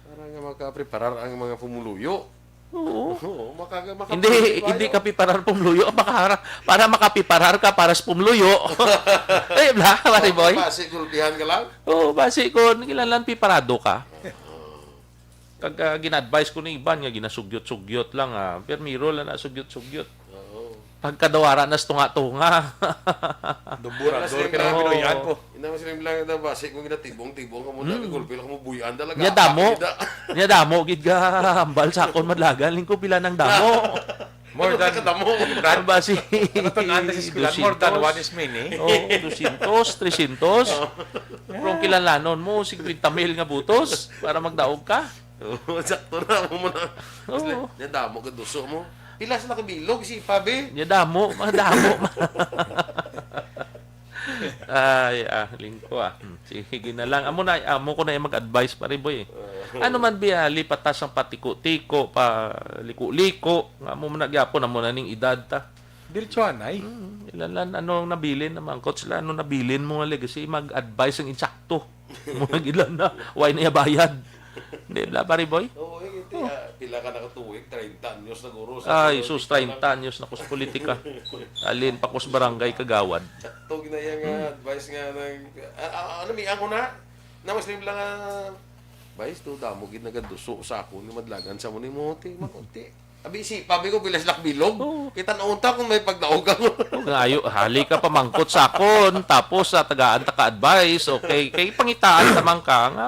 Para nga makapreparar ang mga pumuluyo. Oo. Oo, maka-, maka-, Hindi, hindi kapiparar pumluyo. Makahara-, para makapiparar ka para sa pumluyo. Eh, bla, pare boy. Basi, gulpihan ka lang. Oo, basi ko, nilalan piparado ka. Kag, ah, gina-advise ko ni iban nga ginasugyot-sugyot lang, ah. Permiro lang na sugyot-sugyot. Oo. Pagkadawara na sa tunga-tunga. Duburador Mas ka na nga Oo. binuyan ko. Ina, mas rin lang na basi kung ginatibong-tibong ka muna, Hmm. kagulpi lang mo buyan talaga. Nya damo. Kita. Nya damo, gid ka hambal sa akon madlagan, lingko pila nang damo. More Ano than, ka damo, Brad? Basi, Ano to, antes is kulang, more than dosyentos. One is many. Oo, dosyentos, tresyentos. Oo. Pero ang kilalanon mo, singkwenta mil nga butos para magdaog ka. Oo, sakto na mo muna. Oo. Nya damo ka duso mo. Pila sila ka bilog, si Pabi? Nya damo, madamo. Ay, ah, lingko, ah. Hmm, sige na lang. Amo na, amo ko na yung mag-advise, pare boy. Oo. Ano man biya, lipatas ang patiko-tiko, pa liko-liko, nga mo man na gyapon, amo na ning edad ta. Diretso anay. Hmm, ilan lang, ano ang nabilin naman, coach, la, ano nabilin mo nga legacy, mag-advise ang insakto. Mo nang ilan na, why na bayad? Di ba, pare boy? Oo, eh, ito, Oh. ah, pila ka nakatuig, treinta anyos na guro sa Ay, politika sus, na. Treinta anyos na ko sa politika. Alin pa ko sa barangay kagawad. Sakto na yung, ah, Hmm. advice nga ng, ah, ah, ano, mi, ako na? Na mas lim lang, ah, Bay, ito, damo gid nagaduso sa akon nga madlagan sa mo ni mo, ti, makunti. Abi, si Pabi ko, pila sila bilog. Oo. Kita na unta kung may pagdaog ka. Oo, nga ayo, hali ka pamangkot sa akon, tapos sa tagaan ta ka advice, okay? Kay pangitaan ta man ka nga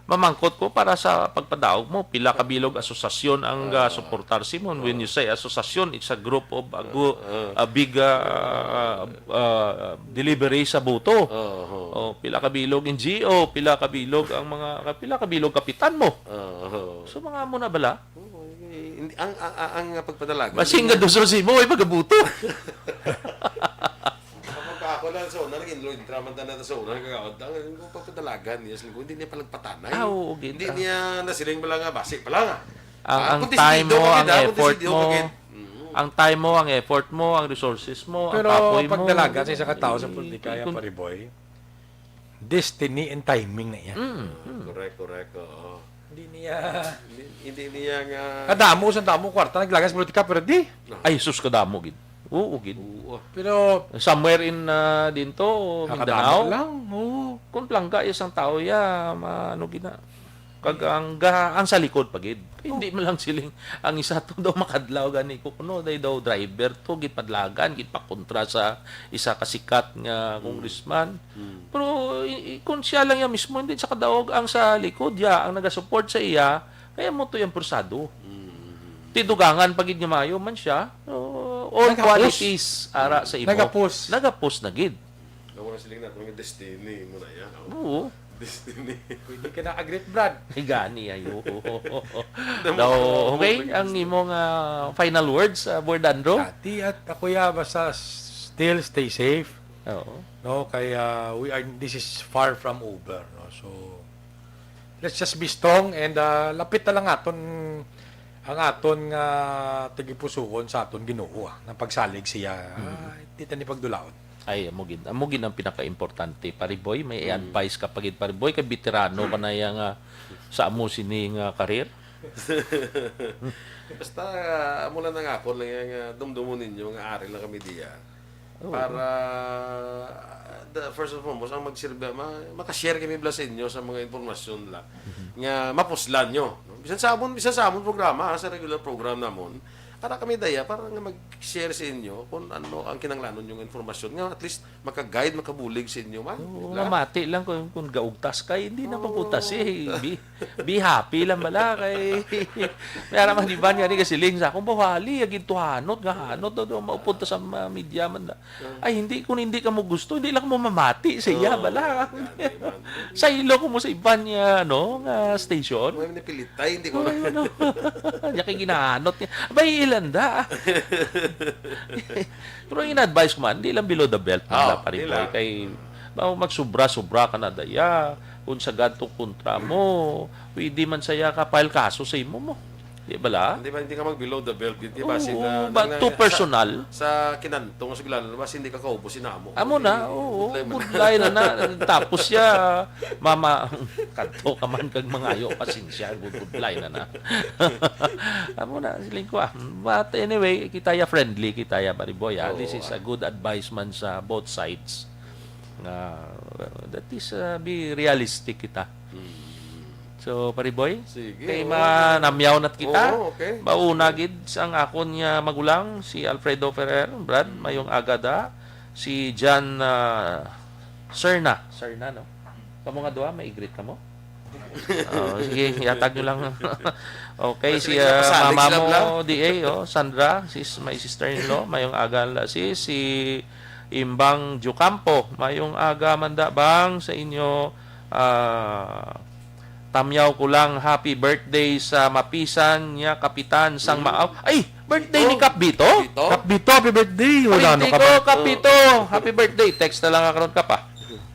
mamangkot ko para sa pagpadaog mo. Pila ka bilog asosasyon ang, ah, Ah. suportar si mo. When Ah. you say asosasyon, it's a group of a, gu-, Ah. a big, ah, ah, ah, delivery sa boto. Ah, ah. Oh, pila ka bilog N G O, pila ka bilog ang mga, pila ka bilog kapitan mo. Ah, ah. So, mga amo na bala? Oo, eh, hindi, ang, ang, ang, ang pagpadalagan, Basing hindi nga duso si mo, ay magabuto. Kapag pa ako lang, so, na naging Lloyd, drama na natin, so, na nagkakaot, ang, ang pagpadalagan niya, hindi niya palagpatanay. Ah, oo, gid, Hindi ah. niya nasiling pala nga, basi pala nga. Ang, Ah, ang kung time desidido mo, ka gid, ang ah, kung effort desidido ka mo, gid. Mm. ang time mo, ang effort mo, ang resources mo, ang Pero kapoy mo, pagdalagan sa isa ka tao sa i-, politika, i-, yan, i-, pare boy. Destiny and timing na iya. Mm, mm. Correct, correct, oo. Hindi niya Hindi, hindi niya nga Kadamo, sa damo, kwarta, naglagan sa politika, pero di. Ah. Ay, sus, kadamo, gid. Oo, gid. Oo. Pero Somewhere in, ah, dinto, Nakadamo Mindanao. lang, oo. Kung plangga, isang tao, ya, ma-, ano, gina-, Kag ang ga-, ang sa likod pa gid. Oh. Hindi man lang siling ang isa to daw makadlaw gani ko kuno day daw driver to, gipadlagan, gipakontra sa isa ka sikat nga Mm. congressman. Mm. Pero i-, i-, kung siya lang yan mismo, hindi sa kadaog ang sa likod ya ang nagasupport sa iya, kaya mo to yung pursado. Mm. Tidugangan pa gid nga maayo man siya. So, all Nagapos. qualities ara sa imo. Nagapos. Nagapos na gid. Nawala siling nato nga destiny mo na yan, oh. Oo. Destiny. Pwede ka na agree, Brad. Ay, gani, ayo. Daw, okay, ang imong, ah, final words, ah, Board Andrew? Ati at ako, ya, basta s-, still stay safe. Oo. No, kay, ah, we are, this is far from over, no? So, let's just be strong and, ah, lapit na lang aton, ang aton nga tagipusuon sa aton Ginoo, ah, nga pagsalig siya. Mm. Ah, di ta ni pagdulaon. Ay, amo gid, amo gid ang pinakaimportante, pare boy. May Mm. advice ka pa gid, pare boy, kay veterano ka na iya nga sa amo sini nga karir. Basta, ah, amo lang ang akon lang nga dumdumon ninyo nga ari lang kami diya. Oo. Para, the, first and foremost, ang magsirbi, ma-, makashare kami bala sa inyo sa mga impormasyon la, Mhm. nga mapuslan nyo, no? Bisan sa amon, bisan sa amon programa, ha, sa regular program namon, Para kami daya, para nga mag-share sa inyo kung ano ang kinahanglanon yung informasyon nga at least maka-guide, makabulig sa inyo man. Oo, di ba? Mamati lang kung, kung gaugtas ka, hindi na Oo. Maugtas eh. Be, be happy lang bala kay may ara man iban nga ni kasiling sa akong bawali, agin tuhanot nga hanot do, do, maupod ta sa ma-, media man na. Ay, hindi, kung hindi ka mo gusto, hindi lang mo mamati sa iya, Oh, bala. Yan, di ba? Sa ilo ko mo sa iban niya, ano, nga station. May manipilitay, hindi ko Ay, ano. Niya kay ginahanot niya. Abay, ilanda. Pero in-advise ko man, di lang below the belt man Ah, lang, pare di boy. lang. Kay, ba, magsubra-subra ka na daya. Kung sa ganto kontra mo, pwede man saya ka file kaso sa imo mo. Di ba la? Hindi ba, hindi ka mag below the belt, di ba? Oo, Sina-, ba, nang-, too personal. Sa, sa kinanto nga suglanan, mas hindi ka kaubos, inamo. Amo na, oo, Budlay man. Budlay na na. Tapos siya, mama, kadto ka man kag mangayo, pasensya, bud-, budlay na na. Amo na, siling ko, ah. But anyway, kita ya friendly, kita ya, pare boy, ah. Oo, This is ah. a good advice man sa both sides. Nga, uh, that is, uh, be realistic kita. Mm. So, pare boy, Sige, kay oo. manamyaw na kita. Oo, okay. Mauna Sige. gid sang akon nga magulang, si Alfredo Ferrer, Brad, Mm. mayong aga da. Si Jan, ah, Serna. Serna, no? Kamo nga duha, may i-greet kamo? Oh, sige, yatag nyo lang. Okay, Basta si, nila ah, pasalig mama sila, mo, bla. D A, oh, Sandra, sis-, my sister-in-law, mayong aga la si, si Imbang Jucampo, mayong aga man da bang sa inyo, ah, tamyaw ko lang, happy birthday sa mapisan niya, Kapitan sang Hmm. Maaw. Ay, birthday ni Bito? Kap Bito? Bito? Kap Bito, happy birthday. Wala Pwede na ka ko, ba? Kap Bito. Happy birthday. Text na lang ako ron, Kap, ah.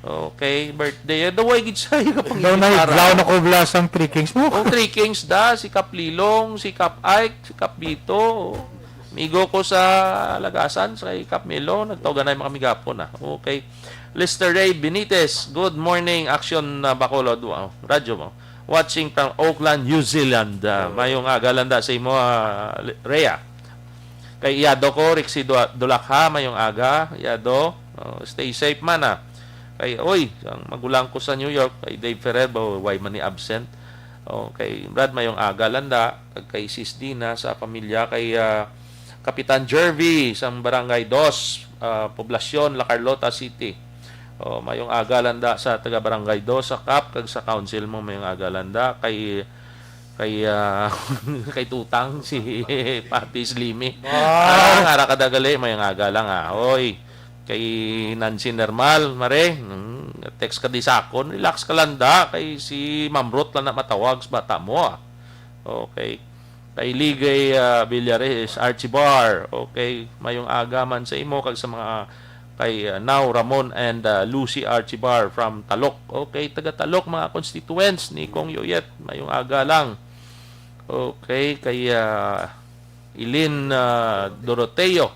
Okay, birthday. Eh, daway gid siya, yung kapang Daw na, para. Daw na ko bla sang Three Kings mo. Oh, Three Kings da, si Kap Lilong, si Kap Ike, si Kap Bito. Amigo ko sa Lagasan, sa kay Kap Melo, nagtawgan na yung mga migapon, ah. Okay. Lester Ray Benitez, good morning, Action, ah, Bacolod. Wow, radyo mo. Watching from Auckland, New Zealand. Ah, Oh. mayong aga lang da sa imo, ah, Rhea. Kay Iyado ko, Rixie Dua-, Dulakha, mayong aga, Iyado. Oh, stay safe man, ah. Kay, oy, ang magulang ko sa New York, kay Dave Ferrer, ba, why man ni absent? Oh, kay Brad, mayong aga lang da. Kag kay Sis Dina sa pamilya, kay, ah, Kapitan Jervy, sa Barangay Dos, ah, Poblacion, La Carlota City. Oh, mayong aga lang da sa taga Barangay Dos, sa Kap, kag sa Council mo, mayong aga lang da. Kay, kay, ah, kay Tutang, si Papi Slimy. Ah. Ah, nga ra ka da gali, mayong aga lang, ah. Oy, kay Nancy Nermal, mare, hmm, text ka di sa akon, relax ka lang da, kay si Ma'am Ruth lang na matawag sa bata mo, ah. Okay. Kay Ligay, ah, Villares Archibar. Okay, mayong aga man sa imo kag sa mga kay, ah, Nao Ramon and, ah, Lucy Archibar from Talok. Okay, taga Talok, mga constituents ni Cong Yoyet. Mayong aga lang. Okay, kay, ah, Eileen, ah, Doroteo.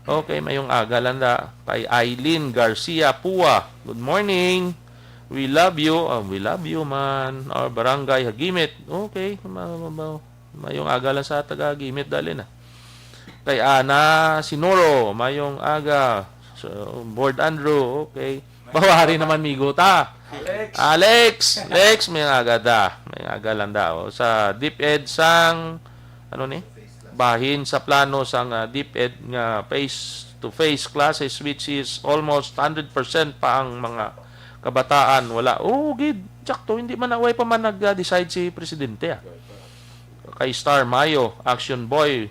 Okay, mayong aga lang da. Kay Eileen Garcia Pua. Good morning. We love you. Ah, we love you man. Our barangay Hagimit. Okay, ma-, ma-, ma-, mayong aga lang sa taga Hagimit, dali na. Kay Ana Sinoro, mayong aga. So, Board Andrew, okay. Bawari naman, migo ta. Alex. Alex, Lex, mayong aga da. Mayong aga lang da, oh. Sa DepEd sang, ano ni? Bahin sa plano sang, ah, DepEd nga face-to-face classes, which is almost hundred percent pa ang mga kabataan. Wala. Oo, gid. Sakto, hindi man, way pa man nag-decide si Presidente, ah. Kay Star Mayo, Action Boy,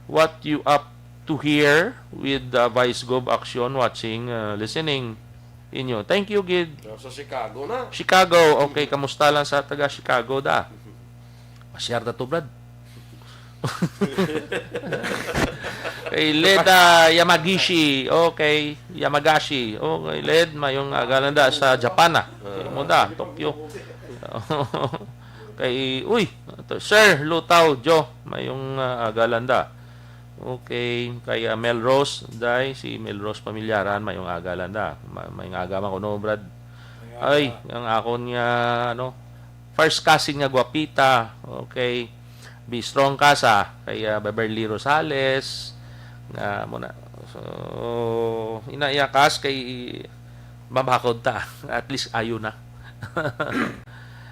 what you up to here with, uh, Vice Gov Action, watching, uh, listening inyo. Thank you, gid. Oh, sa Chicago na. Chicago, okay, kamusta lang sa taga Chicago da? Masyar na to, Brad. Kay Leda Yamagishi, okay, Yamagashi, okay, Led, mayong aga lang da sa Japan, ah. Kay mo da, Tokyo. Kay, uy, ato, Sir Lutaw Jo, mayong, ah, aga lang da. Okay, kay, ah, Melrose, day, si Melrose Pamilyaran, mayong aga lang da. Ma-, mayong aga man kuno, Brad. Ay, ang akon nga, ano, first cousin nga gwapita. Okay. Be strong ka sa kay, ah, Beverly Rosales. Nga mo na. So, inaiyakas kay mabakod ta. At least ayo na.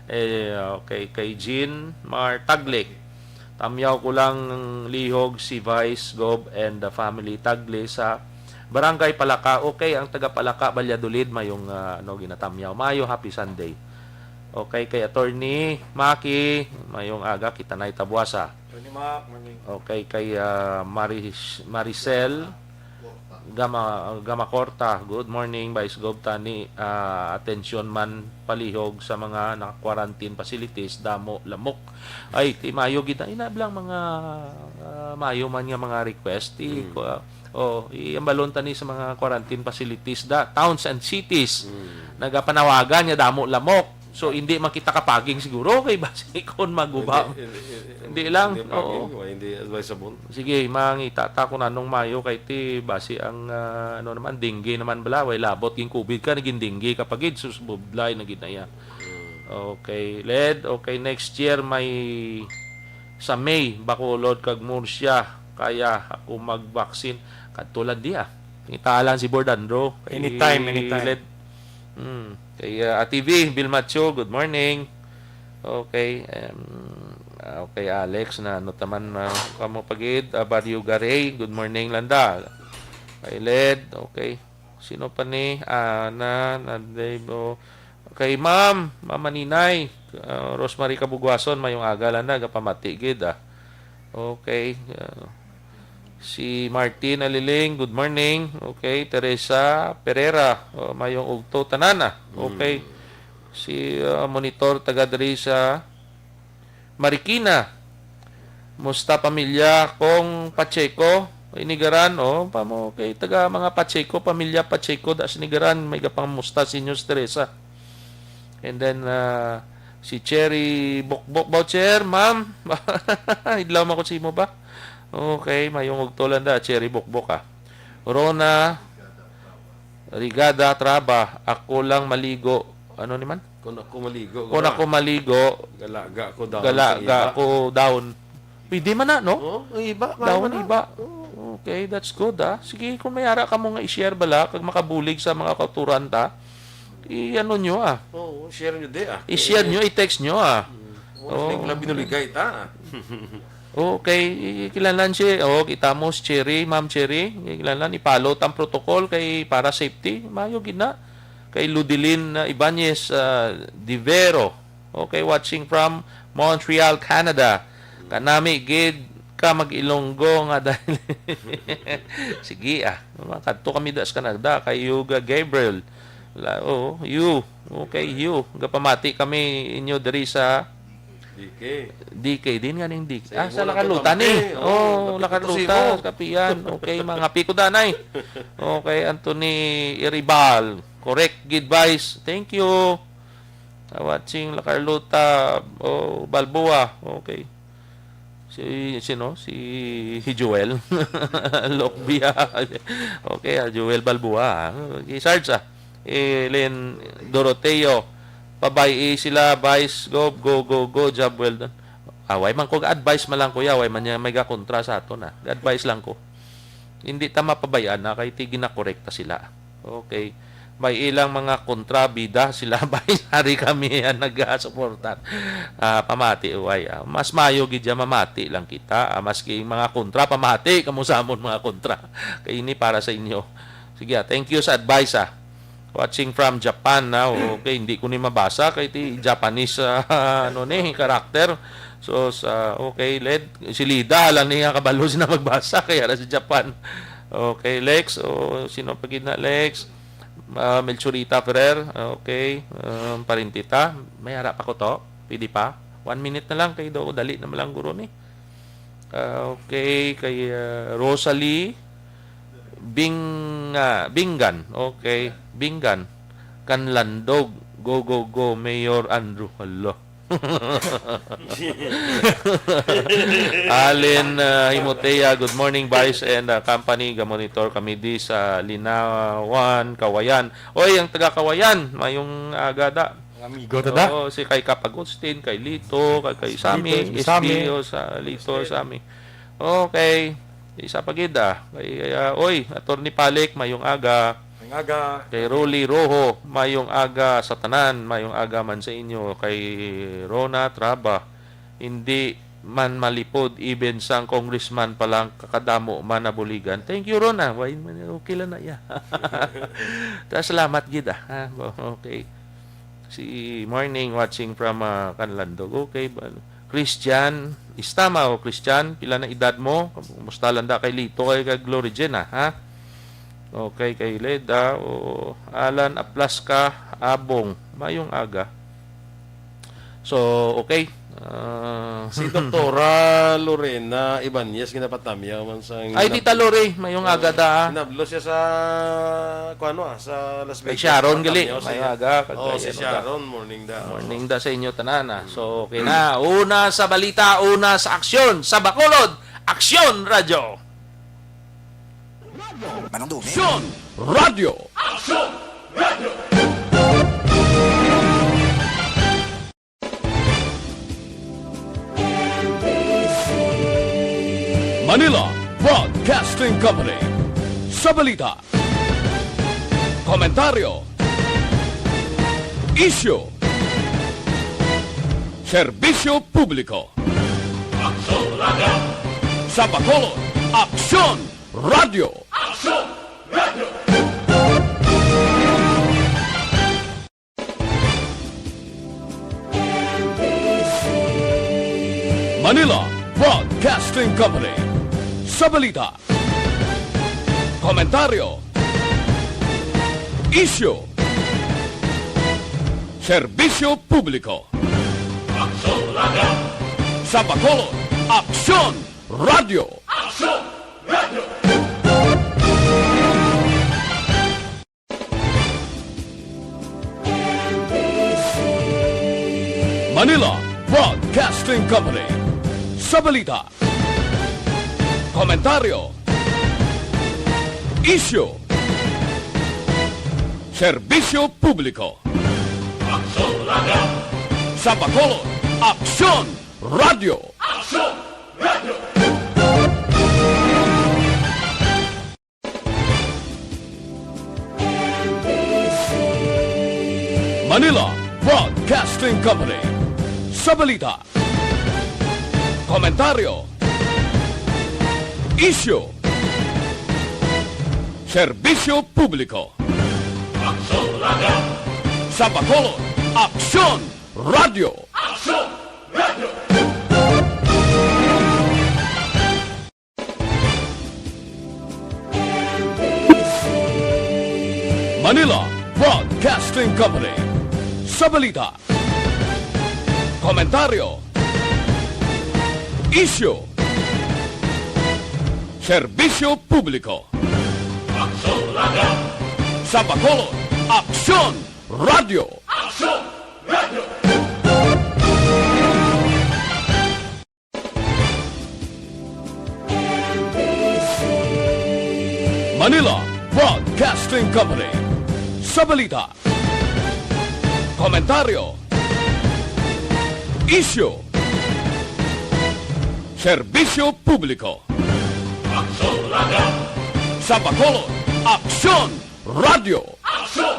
Eh, okay, kay Jean Mar Taglic. Tamyaw ko lang lihog si Vice Gov and the family Tagle sa Barangay Palaka. Okay, ang taga Palaka, Valladolid, mayong, ah, ano, ginatamyaw. Mayo, happy Sunday. Okay, kay Attorney Maki, mayong aga, kita na itabuasa. Attorney Mac, morning. Okay, kay, ah, Maris-, Maricel Gama, Gamacorta, good morning, Vice Gov. Tani, ah, atensyon man palihog sa mga naka-quarantine facilities, damo lamok. Ay, ti mayo gid na. Ina bilang mga, ah, mayo man nga mga request, ti Mm. ko, ah, oh, iambalon tani sa mga quarantine facilities da, towns and cities. Mm. Nagapanawagan nga damo lamok. So, hindi man kita kapaging siguro kay basi kon maguba. Hindi, hindi, hindi, Hindi lang, hindi paging, oo. Hindi advisable. Sige, mangita ta kung anong mayo kay ti basi ang, ah, ano naman, dengue naman bala, way labot ging covid ka, naging dengue ka pa gid, sus, budlay na gid na iya. Mm. Okay, Led, okay, next year may sa May, Bacolod kag Murcia, kaya ako mag-vaccine. Kadto lang di, ah. Ngitalan si Board Andrew. Kay Anytime, anytime. Led. Hmm. Kay, ah, Ate V, Bill Macho, good morning. Okay, um, ah, okay, Alex, na ano taman, ah, kamo pagid, ah, Barrio Garay, good morning, Landa. Kay Led, okay. Sino pa ni? Ah, na, na, Dave, oh. Kay Ma'am, Mama Ninay, ah, Rosemary Kabugwason, mayong aga lang na, gapamati gid, ah. Okay, ah, si Martin Aliling, good morning. Okay, Teresa Pereira, oh, mayong ugto tanan, ah. Okay. Mm. Si, ah, Monitor taga diri sa Marikina. Musta pamilya kong Pacheco? Inigaran, oh, pa mo kay taga mga Pacheco, pamilya Pacheco, da sinigaran, may gapang musta si News Teresa. And then, ah, si Cherry Bokbok Boucher, ma'am. Idlaw man ko sa imo ba? Okay, mayong ugto lang da, Cherry Bokbok, ah. Rona Rigada Traba, ako lang maligo. Ano ni man? Kung ako maligo, Kung gala. ako maligo, Galaga ko daw galaga sa iba. ko daw. Pwede man na, no? Oh, ang iba, kaya Daw man na. iba. Oh. Okay, that's good, ah. Sige, kung may ara ka mo nga i-share bala, kag makabulig sa mga kauturan ta, i-ano nyo, ah. Oo, share nyo di, ah. I-share Eh, nyo, i-text nyo, ah. mm. Oh, Oh. sila binuligay ta. Okay, kilanlan si, oh, kita mo si Cherry, Ma'am Cherry, kilanlan, i-follow tang protocol kay para safety, mayo gid na. Kay Ludilin, uh, Ibanez, uh, Divero, okay, watching from Montreal, Canada. Kanami gid ka mag-Ilonggo nga dahil. Sige, ah, makadto kami da sa Canada, kay Yuga Gabriel. La, oh, you. Okay, you. Gapamati kami inyo diri sa D K. D K din nga ning D K. Sa Ah, imo sa lang Lakaluta to, ni. Dante. Oo, Oh, Lakaluta, Lakaluta, Kapihan. Okay, mga piko danay. Okay, Anthony Iribal. Correct, good advice. Thank you. Ah, watching La Carlota, oh, Balboa. Okay. Si, sino? Si Joel Lokbia. Okay, ah, Joel Balboa, ah. Okay, Sarge, ah. Ellen Doroteo. Pabay-i sila, Vice, go, go, go, go, job well done. Away man ko, advice man lang ko, ya, away man niya may gakontra sa aton, ah. Advice lang ko. Hindi ta mapabayaan na kay ti ginakorekta sila. Okay. May ilang mga kontrabida sila, bay, hari kami ang nagasuportar. Ah, pamati, uway, ah. Mas mayo gid ya mamati lang kita. Ah, maski mga kontra, pamati kamo sa amon mga kontra. Kay ini para sa inyo. Sige, ah, thank you sa advice, ah. Watching from Japan, ah. Okay, hindi ko ni mabasa kay ti Japanese, ah, ano ni, character. So, sa, okay, Led, si Lida lang niya kabalo sina magbasa, kaya na si Japan. Okay, Lex, o sino pa gid na, Lex? Ah, Melchorita Ferrer, okay. Um, parinti ta, may ara pa ko to, pwede pa. One minute na lang, kay do, dali na lang guro ni. Ah, okay, kay, ah, Rosalie Bing-, ah, Binggan, okay, Binggan. Kanlandog, go, go, go, Mayor Andrew, hala. Alin, ah, Himotea, good morning, Vice and, ah, company. Gamonitor kami di sa Linawan, Kawayan. Oy, ang taga Kawayan, mayong aga da. Ang amigo ta da. Oo, si kay Kap Agustin, kay Lito, kay, kay Sami, Lito, S B Sami. O sa Lito, Agustin. Sami. Okay. Isa pa gid, ah. Kay, ah, oy, Attorney Palik, mayong aga. Mayong aga. Kay Rolly Rojo, mayong aga sa tanan, mayong aga man sa inyo. Kay Rona Traba, hindi man malipod, even sang congressman pa lang, kakadamo man nabuligan. Thank you, Ron, ah. Why man, okay lang na, ya. Ta, salamat gid, ah. Ha? Okay. Si Morning watching from, ah, Canlandog. Okay ba? Christian, Istama o Christian, pila na edad mo? Kumusta lang da kay Lito kay kag Glory Jena, ha? Okay, kay Leda o Alan Aplaska Abong. Mayong aga. So, okay. Ah, Si Doktora Lorena Ibanez, ginapatamyaw man sang Ay, Tita Lori, mayong aga da, ah. Hinablo siya sa, kuan, ah, sa Las Kay Vegas, Sharon, gali. Patamyaw siya. Mayong aga, kag Oh, kay si ano da. Sharon, morning da. Morning da sa inyo tanan, ah. So, okay na. Una sa balita, una sa aksyon, sa Bacolod, Aksyon Radyo. Manong Dumi. Aksyon Radyo. Manila Broadcasting Company. Sa balita, komentaryo, isyu, serbisyo publiko. Aksyon Radyo. Sa Bacolod, Aksyon Radyo. Aksyon Radyo. Manila Broadcasting Company. Sa balita, komentaryo, isyu, serbisyo publiko. Aksyon Radyo. Sa Bacolod, Aksyon Radyo. Aksyon Radyo. Manila Broadcasting Company. Sa balita, komentaryo, isyu, serbisyo publiko. Aksyon Radyo. Sa Bacolod, Aksyon Radyo. Aksyon Radyo. Manila Broadcasting Company. Sa balita, komentaryo, isyu, serbisyo publiko. Aksyon Radyo. Sa Bacolod, Aksyon Radyo. Aksyon Radyo. Manila Broadcasting Company. Sa balita, komentaryo, isyu, serbisyo publiko. Aksyon Radyo. Sa Bacolod, Aksyon Radyo. Aksyon Radyo. Manila Broadcasting Company. Sa balita, komentaryo, isyu, serbisyo publiko. Aksyon Radyo. Sa Bacolod, Aksyon Radyo. Aksyon